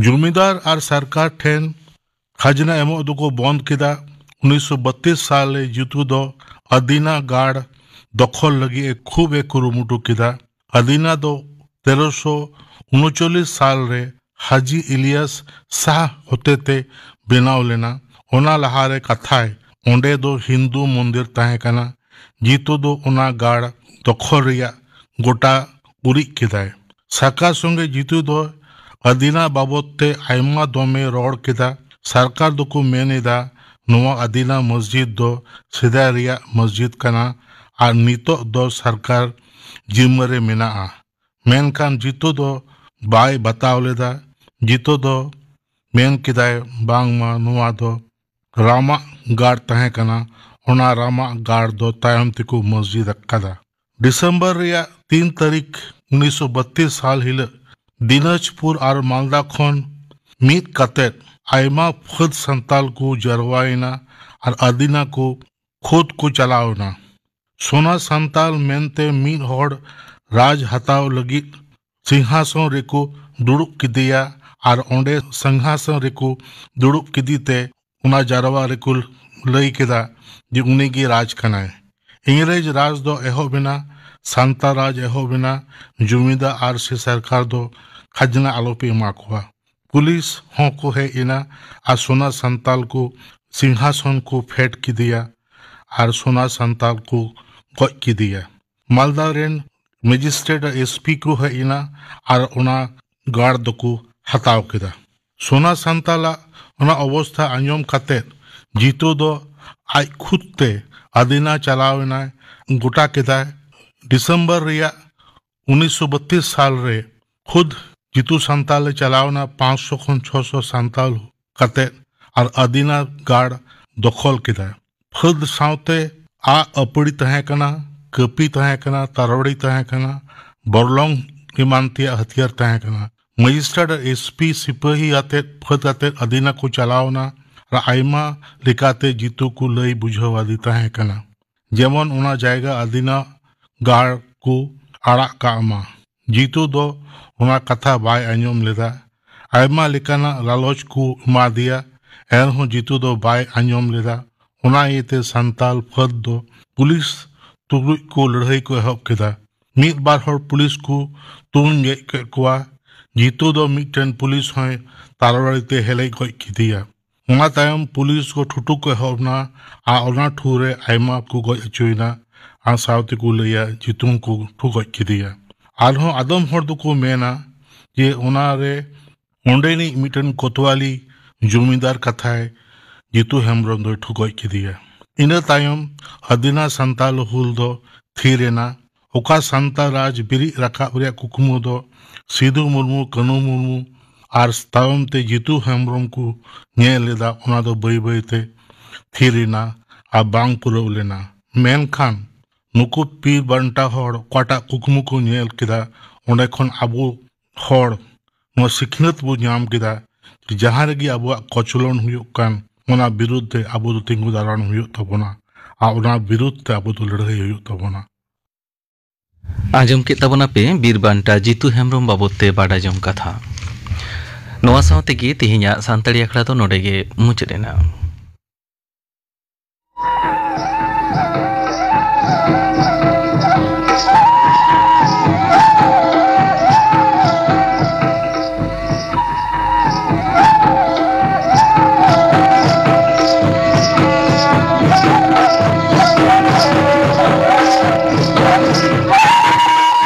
ᱡᱚᱢᱤᱫᱟᱨ ᱟᱨ ᱥᱚᱨᱠᱟᱨ ᱴᱷᱮᱱ ᱠᱷᱟᱡᱽᱱᱟ ᱮᱢᱚᱜ ᱫᱚᱠᱚ ᱵᱚᱱᱫ ᱠᱮᱫᱟ᱾ ᱩᱱᱤᱥᱥᱚ ᱵᱟᱛᱤᱥ ᱥᱟᱞ ᱨᱮ ᱡᱤᱛᱩ ᱫᱚ ᱟᱫᱤᱱᱟ ᱜᱟᱲ ᱫᱚᱠᱷᱚᱞ ᱞᱟᱹᱜᱤᱫ ᱮ ᱠᱷᱩᱵ ᱮ ᱠᱩᱨᱩᱢᱩᱴᱩ ᱠᱮᱫᱟ᱾ ᱟᱫᱤᱱᱟ ᱫᱚ ᱛᱮᱨᱚᱥᱚ ᱩᱱᱩᱪᱚᱞᱞᱤᱥ ᱥᱟᱞ ᱨᱮ ᱦᱟᱡᱤ ᱤᱞᱤᱭᱟᱥ ᱥᱟᱦ ᱦᱚᱛᱮᱛᱮ ᱵᱮᱱᱟᱣ ᱞᱮᱱᱟ᱾ ᱚᱱᱟ ᱞᱟᱦᱟᱨᱮ ᱠᱟᱛᱷᱟᱭ ᱚᱸᱰᱮ ᱫᱚ ᱦᱤᱱᱫᱩ ᱢᱚᱱᱫᱤᱨ ᱛᱟᱦᱮᱸ ᱠᱟᱱᱟ᱾ ᱡᱤᱛᱩ ᱫᱚ ᱚᱱᱟ ᱜᱟᱲ ᱫᱚᱠᱷᱚᱞ ᱨᱮᱭᱟᱜ ᱜᱚᱴᱟ ᱩᱨᱤᱡ ᱠᱮᱫᱟᱭ᱾ ᱥᱚᱨᱠᱟᱨ ᱥᱚᱸᱜᱮ ᱡᱤᱛᱩ ᱫᱚ ᱟᱹᱫᱤᱱᱟ ᱵᱟᱵᱚᱫ ᱛᱮ ᱟᱭᱢᱟ ᱫᱚᱢᱮ ᱨᱚᱲ ᱠᱮᱫᱟ᱾ ᱥᱚᱨᱠᱟᱨ ᱫᱚᱠᱚ ᱢᱮᱱ ᱮᱫᱟ ᱱᱚᱣᱟ ᱟᱫᱤᱱᱟ ᱢᱚᱥᱡᱤᱫ ᱫᱚ ᱥᱮᱫᱟᱭ ᱨᱮᱭᱟᱜ ᱢᱚᱥᱡᱤᱫ ᱠᱟᱱᱟ ᱟᱨ ᱱᱤᱛᱚᱜ ᱫᱚ ᱥᱚᱨᱠᱟᱨ ᱡᱤᱢᱢᱟᱹ ᱨᱮ ᱢᱮᱱᱟᱜᱼᱟ᱾ ᱢᱮᱱᱠᱷᱟᱱ ᱡᱤᱛᱩ ᱫᱚ ᱵᱟᱭ ᱵᱟᱛᱟᱣ ᱞᱮᱫᱟ᱾ ᱡᱤᱛᱩ ᱫᱚ ᱢᱮᱱ ᱠᱮᱫᱟᱭ ᱵᱟᱝᱢᱟ ᱱᱚᱣᱟ ᱫᱚ ᱨᱟᱢᱟᱜ ᱜᱟᱲ ᱛᱟᱦᱮᱸ ᱠᱟᱱᱟ, ᱚᱱᱟ ᱨᱟᱢᱟᱜ ᱜᱟᱲ ᱫᱚ ᱛᱟᱭᱚᱢ ᱛᱮᱠᱚ ᱢᱚᱥᱡᱤᱫ ᱟᱠᱟᱫᱟ᱾ ᱰᱤᱥᱮᱢᱵᱚᱨ ᱨᱮᱭᱟᱜ ᱛᱤᱱ ᱛᱟᱹᱨᱤᱠᱷ ᱩᱱᱤᱥᱥᱚ ᱵᱟᱛᱤᱥ ᱥᱟᱞ ᱦᱤᱞᱳᱜ ᱫᱤᱱᱟᱡᱽᱯᱩᱨ ᱟᱨ ᱢᱟᱞᱫᱟ ᱠᱷᱚᱱ ᱢᱤᱫ ᱠᱟᱛᱮᱫ ᱟᱭᱢᱟ ᱯᱷᱟᱹᱫ ᱥᱟᱱᱛᱟᱞ ᱠᱚ ᱡᱟᱨᱣᱟᱭᱮᱱᱟ ᱟᱨ ᱟᱫᱤᱱᱟ ᱠᱚ ᱠᱷᱚᱫ ᱠᱚ ᱪᱟᱞᱟᱣ ᱮᱱᱟ᱾ ᱥᱳᱱᱟ ᱥᱟᱱᱛᱟᱞ ᱢᱮᱱᱛᱮ ᱢᱤᱫ ᱦᱚᱲ ᱨᱟᱡᱽ ᱦᱟᱛᱟᱣ ᱞᱟᱹᱜᱤᱫ ᱥᱤᱝᱦᱟᱥᱚᱱ ᱨᱮᱠᱚ ᱫᱩᱲᱩᱵ ᱠᱮᱫᱮᱭᱟ ᱟᱨ ᱚᱸᱰᱮ ᱥᱤᱝᱦᱟᱥᱚᱱ ᱨᱮᱠᱚ ᱫᱩᱲᱩᱵ ᱠᱮᱫᱮ ᱛᱮ ᱚᱱᱟ ᱡᱟᱨᱣᱟ ᱨᱮᱠᱚ ᱞᱟᱹᱭ ᱠᱮᱫᱟ ᱡᱮ ᱩᱱᱤ ᱜᱮ ᱨᱟᱡᱽ ᱠᱟᱱᱟᱭ᱾ ᱤᱝᱨᱮᱡᱽ ᱨᱟᱡᱽ ᱫᱚ ᱮᱦᱚᱵ ᱮᱱᱟ, ᱥᱟᱱᱛᱟᱲ ᱨᱟᱡᱽ ᱮᱦᱚᱵ ᱮᱱᱟ, ᱡᱩᱢᱤᱫᱟᱨ ᱟᱨ ᱥᱮ ᱥᱚᱨᱠᱟᱨ ᱫᱚ ᱠᱷᱟᱡᱽᱱᱟ ᱟᱞᱚᱯᱮ ᱮᱢᱟ ᱠᱚᱣᱟ᱾ ᱯᱩᱞᱤᱥ ᱦᱚᱸ ᱠᱚ ᱦᱮᱡ ᱮᱱᱟ ᱟᱨ ᱥᱳᱱᱟ ᱥᱟᱱᱛᱟᱞ ᱠᱚ ᱥᱤᱝᱦᱟᱥᱚᱱ ᱠᱚ ᱯᱷᱮᱰ ᱠᱮᱫᱮᱭᱟ ᱟᱨ ᱥᱳᱱᱟ ᱥᱟᱱᱛᱟᱞ ᱠᱚ ᱜᱚᱡ ᱠᱮᱫᱮᱭᱟ᱾ ᱢᱟᱞᱫᱟ ᱨᱮᱱ ᱢᱮᱡᱤᱥᱴᱨᱮᱴ ᱟᱨ ᱮᱥᱯᱤ ᱠᱚ ᱦᱮᱡ ᱮᱱᱟ ᱟᱨ ᱚᱱᱟ ᱜᱟᱲ ᱫᱚᱠᱚ ᱦᱟᱛᱟᱣ ᱠᱮᱫᱟ᱾ ᱥᱳᱱᱟ ᱥᱟᱱᱛᱟᱞᱟᱜ ᱚᱱᱟ ᱚᱵᱚᱥᱛᱷᱟ ᱟᱸᱡᱚᱢ ᱠᱟᱛᱮ ᱡᱤᱛᱩ ᱫᱚ ᱟᱡ ᱠᱷᱩᱫ ᱛᱮ ᱟᱫᱤᱱᱟ ᱪᱟᱞᱟᱣ ᱮᱱᱟᱭ, ᱜᱚᱴᱟ ᱠᱮᱫᱟᱭ᱾ ᱰᱤᱥᱮᱢᱵᱚᱨ ᱨᱮᱭᱟᱜ ᱩᱱᱤᱥᱥᱚ ᱵᱟᱛᱤᱥ ᱥᱟᱞ ᱨᱮ ᱠᱷᱩᱫ ᱡᱤᱛᱩ ᱥᱟᱱᱛᱟᱞ ᱮ ᱪᱟᱞᱟᱣ ᱮᱱᱟ ᱯᱟᱸᱪᱥᱚ ᱠᱷᱚᱱ ᱪᱷᱚᱥᱚ ᱥᱟᱱᱛᱟᱞ ᱠᱟᱛᱮ ᱟᱨ ᱟᱫᱤᱱᱟ ᱜᱟᱲ ᱫᱚᱠᱷᱚᱞ ᱠᱮᱫᱟ᱾ ᱯᱷᱟᱹᱫ ᱥᱟᱶᱛᱮ ᱟᱜ ᱟᱹᱯᱟᱹᱲᱤ ᱛᱟᱦᱮᱸ ᱠᱟᱱᱟ, ᱠᱟᱹᱯᱤ ᱛᱟᱦᱮᱸ ᱠᱟᱱᱟ, ᱛᱟᱨᱣᱟᱲᱤ ᱛᱟᱦᱮᱸ ᱠᱟᱱᱟ, ᱵᱚᱨᱞᱚᱝ ᱮᱢᱟᱱ ᱛᱮᱭᱟᱜ ᱦᱟᱹᱛᱭᱟᱹᱨ ᱛᱟᱦᱮᱸ ᱠᱟᱱᱟ᱾ ᱢᱮᱡᱤᱥᱴᱨᱮᱴ ᱟᱨ ᱮᱥᱯᱤ ᱥᱤᱯᱟᱹᱦᱤ ᱟᱛᱮᱫ ᱯᱷᱟᱹᱫ ᱟᱛᱮᱫ ᱟᱫᱤᱱᱟ ᱠᱚ ᱪᱟᱞᱟᱣ ᱮᱱᱟ ᱟᱨ ᱟᱭᱢᱟ ᱞᱮᱠᱟᱛᱮ ᱡᱤᱛᱩ ᱠᱚ ᱞᱟᱹᱭ ᱵᱩᱡᱷᱟᱹᱣ ᱟᱫᱮ ᱛᱟᱦᱮᱸ ᱠᱟᱱᱟ᱾ ᱡᱮᱢᱚᱱ ᱚᱱᱟ ᱡᱟᱭᱜᱟ ᱟᱫᱤᱱᱟ ᱜᱟᱲ ᱠᱚ ᱟᱲᱟᱜ ᱠᱟᱜ ᱢᱟ᱾ ᱡᱤᱛᱩ ᱫᱚ ᱚᱱᱟ ᱠᱟᱛᱷᱟ ᱵᱟᱭ ᱟᱸᱡᱚᱢ ᱞᱮᱫᱟ᱾ ᱟᱭᱢᱟ ᱞᱮᱠᱟᱱᱟᱜ ᱞᱟᱞᱚᱪ ᱠᱚ ᱮᱢᱟᱫᱮᱭᱟ, ᱮᱱᱨᱮᱦᱚᱸ ᱡᱤᱛᱩ ᱫᱚ ᱵᱟᱭ ᱟᱸᱡᱚᱢ ᱞᱮᱫᱟ᱾ ᱚᱱᱟ ᱤᱭᱟᱹᱛᱮ ᱥᱟᱱᱛᱟᱞ ᱯᱷᱟᱹᱫ ᱫᱚ ᱯᱩᱞᱤᱥ ᱛᱩᱞᱩᱡ ᱠᱚ ᱞᱟᱹᱲᱦᱟᱹᱭ ᱠᱚ ᱮᱦᱚᱵ ᱠᱮᱫᱟ᱾ ᱢᱤᱫ ᱵᱟᱨ ᱦᱚᱲ ᱯᱩᱞᱤᱥ ᱠᱚ ᱛᱩᱧ ᱜᱚᱡ ᱠᱮᱫ ᱠᱚᱣᱟ᱾ ᱡᱤᱛᱩ ᱫᱚ ᱢᱤᱫᱴᱮᱱ ᱯᱩᱞᱤᱥ ᱦᱚᱸᱭ ᱛᱟᱨᱣᱟᱲᱤ ᱛᱮ ᱦᱮᱞᱮᱡ ᱜᱚᱡ ᱠᱮᱫᱮᱭᱟ᱾ ᱚᱱᱟ ᱛᱟᱭᱚᱢ ᱯᱩᱞᱤᱥ ᱠᱚ ᱴᱷᱩᱴᱩ ᱠᱚ ᱮᱦᱚᱵ ᱮᱱᱟ ᱟᱨ ᱚᱱᱟ ᱴᱷᱩ ᱨᱮ ᱟᱭᱢᱟ ᱠᱚ ᱜᱚᱡ ᱦᱚᱪᱚᱭᱮᱱᱟ ᱟᱨ ᱥᱟᱶᱛᱮ ᱠᱚ ᱞᱟᱹᱭᱟ ᱡᱤᱛᱩ ᱦᱚᱸᱠᱚ ᱴᱷᱩ ᱜᱚᱡ ᱠᱮᱫᱮᱭᱟ᱾ ᱟᱨᱦᱚᱸ ᱟᱫᱚᱢ ᱦᱚᱲ ᱫᱚᱠᱚ ᱢᱮᱱᱟ ᱡᱮ ᱚᱱᱟ ᱨᱮ ᱚᱸᱰᱮᱱᱤᱡ ᱢᱤᱫᱴᱮᱱ ᱠᱳᱛᱣᱟᱞᱤ ᱡᱚᱢᱤᱫᱟᱨ ᱠᱟᱛᱷᱟᱭ ᱡᱤᱛᱩ ᱦᱮᱢᱵᱨᱚᱢ ᱫᱚᱭ ᱴᱷᱩᱠᱚᱡ ᱠᱮᱫᱮᱭᱟ᱾ ᱤᱱᱟᱹ ᱛᱟᱭᱚᱢ ᱟᱹᱫᱤᱱᱟ ᱥᱟᱱᱛᱟᱞ ᱦᱩᱞ ᱫᱚ ᱛᱷᱤᱨ ᱮᱱᱟ᱾ ᱚᱠᱟ ᱥᱟᱱᱛᱟᱞ ᱨᱟᱡᱽ ᱵᱤᱨᱤᱫ ᱨᱟᱠᱟᱵ ᱨᱮᱭᱟᱜ ᱠᱩᱠᱢᱩ ᱫᱚ ᱥᱤᱫᱩ ᱢᱩᱨᱢᱩ, ᱠᱟᱹᱱᱩ ᱢᱩᱨᱢᱩ ᱟᱨ ᱛᱟᱭᱚᱢ ᱛᱮ ᱡᱤᱛᱩ ᱦᱮᱢᱵᱨᱚᱢ ᱠᱚ ᱧᱮᱞ ᱞᱮᱫᱟ, ᱚᱱᱟ ᱫᱚ ᱵᱟᱹᱭ ᱵᱟᱹᱭ ᱛᱮ ᱛᱷᱤᱨ ᱮᱱᱟ ᱟᱨ ᱵᱟᱝ ᱯᱩᱨᱟᱹᱣ ᱞᱮᱱᱟ᱾ ᱢᱮᱱᱠᱷᱟᱱ ᱱᱩᱠᱩ ᱯᱤᱨ ᱵᱟᱱᱴᱟ ᱦᱚᱲ ᱚᱠᱟᱴᱟᱜ ᱠᱩᱠᱢᱩ ᱠᱚ ᱧᱮᱞ ᱠᱮᱫᱟ, ᱚᱸᱰᱮ ᱠᱷᱚᱱ ᱟᱵᱚ ᱦᱚᱲ ᱱᱚᱣᱟ ᱥᱤᱠᱷᱱᱟᱹᱛ ᱵᱚ ᱧᱟᱢ ᱠᱮᱫᱟ ᱡᱮ ᱡᱟᱦᱟᱸ ᱨᱮᱜᱮ ᱟᱵᱚᱣᱟᱜ ᱠᱚᱪᱞᱚᱱ ᱦᱩᱭᱩᱜ ᱠᱟᱱ, ᱚᱱᱟ ᱵᱤᱨᱩᱫᱽ ᱨᱮ ᱟᱵᱚ ᱫᱚ ᱛᱤᱸᱜᱩ ᱫᱟᱨᱟᱢ ᱦᱩᱭᱩᱜ ᱛᱟᱵᱚᱱᱟ ᱟᱨ ᱚᱱᱟ ᱵᱤᱨᱩᱫᱽ ᱛᱮ ᱟᱵᱚ ᱫᱚ ᱞᱟᱹᱲᱦᱟᱹᱭ ᱦᱩᱭᱩᱜ ᱛᱟᱵᱚᱱᱟ᱾ ᱟᱸᱡᱚᱢ ᱠᱮᱫ ᱛᱟᱵᱚᱱᱟ ᱯᱮ ᱵᱤᱨ ᱵᱟᱱᱴᱟ ᱡᱤᱛᱩ ᱦᱮᱢᱵᱨᱚᱢ ᱵᱟᱵᱚᱫ ᱛᱮ ᱵᱟᱰᱟᱭ ᱡᱚᱝ ᱠᱟᱛᱷᱟ᱾ ᱱᱚᱣᱟ ᱥᱟᱶ ᱛᱮᱜᱮ ᱛᱮᱦᱮᱧᱟᱜ ᱥᱟᱱᱛᱟᱲᱤ ᱟᱠᱷᱲᱟ ᱫᱚ ᱱᱚᱰᱮ ᱜᱮ ᱢᱩᱪᱟᱹᱫ ᱮᱱᱟ᱾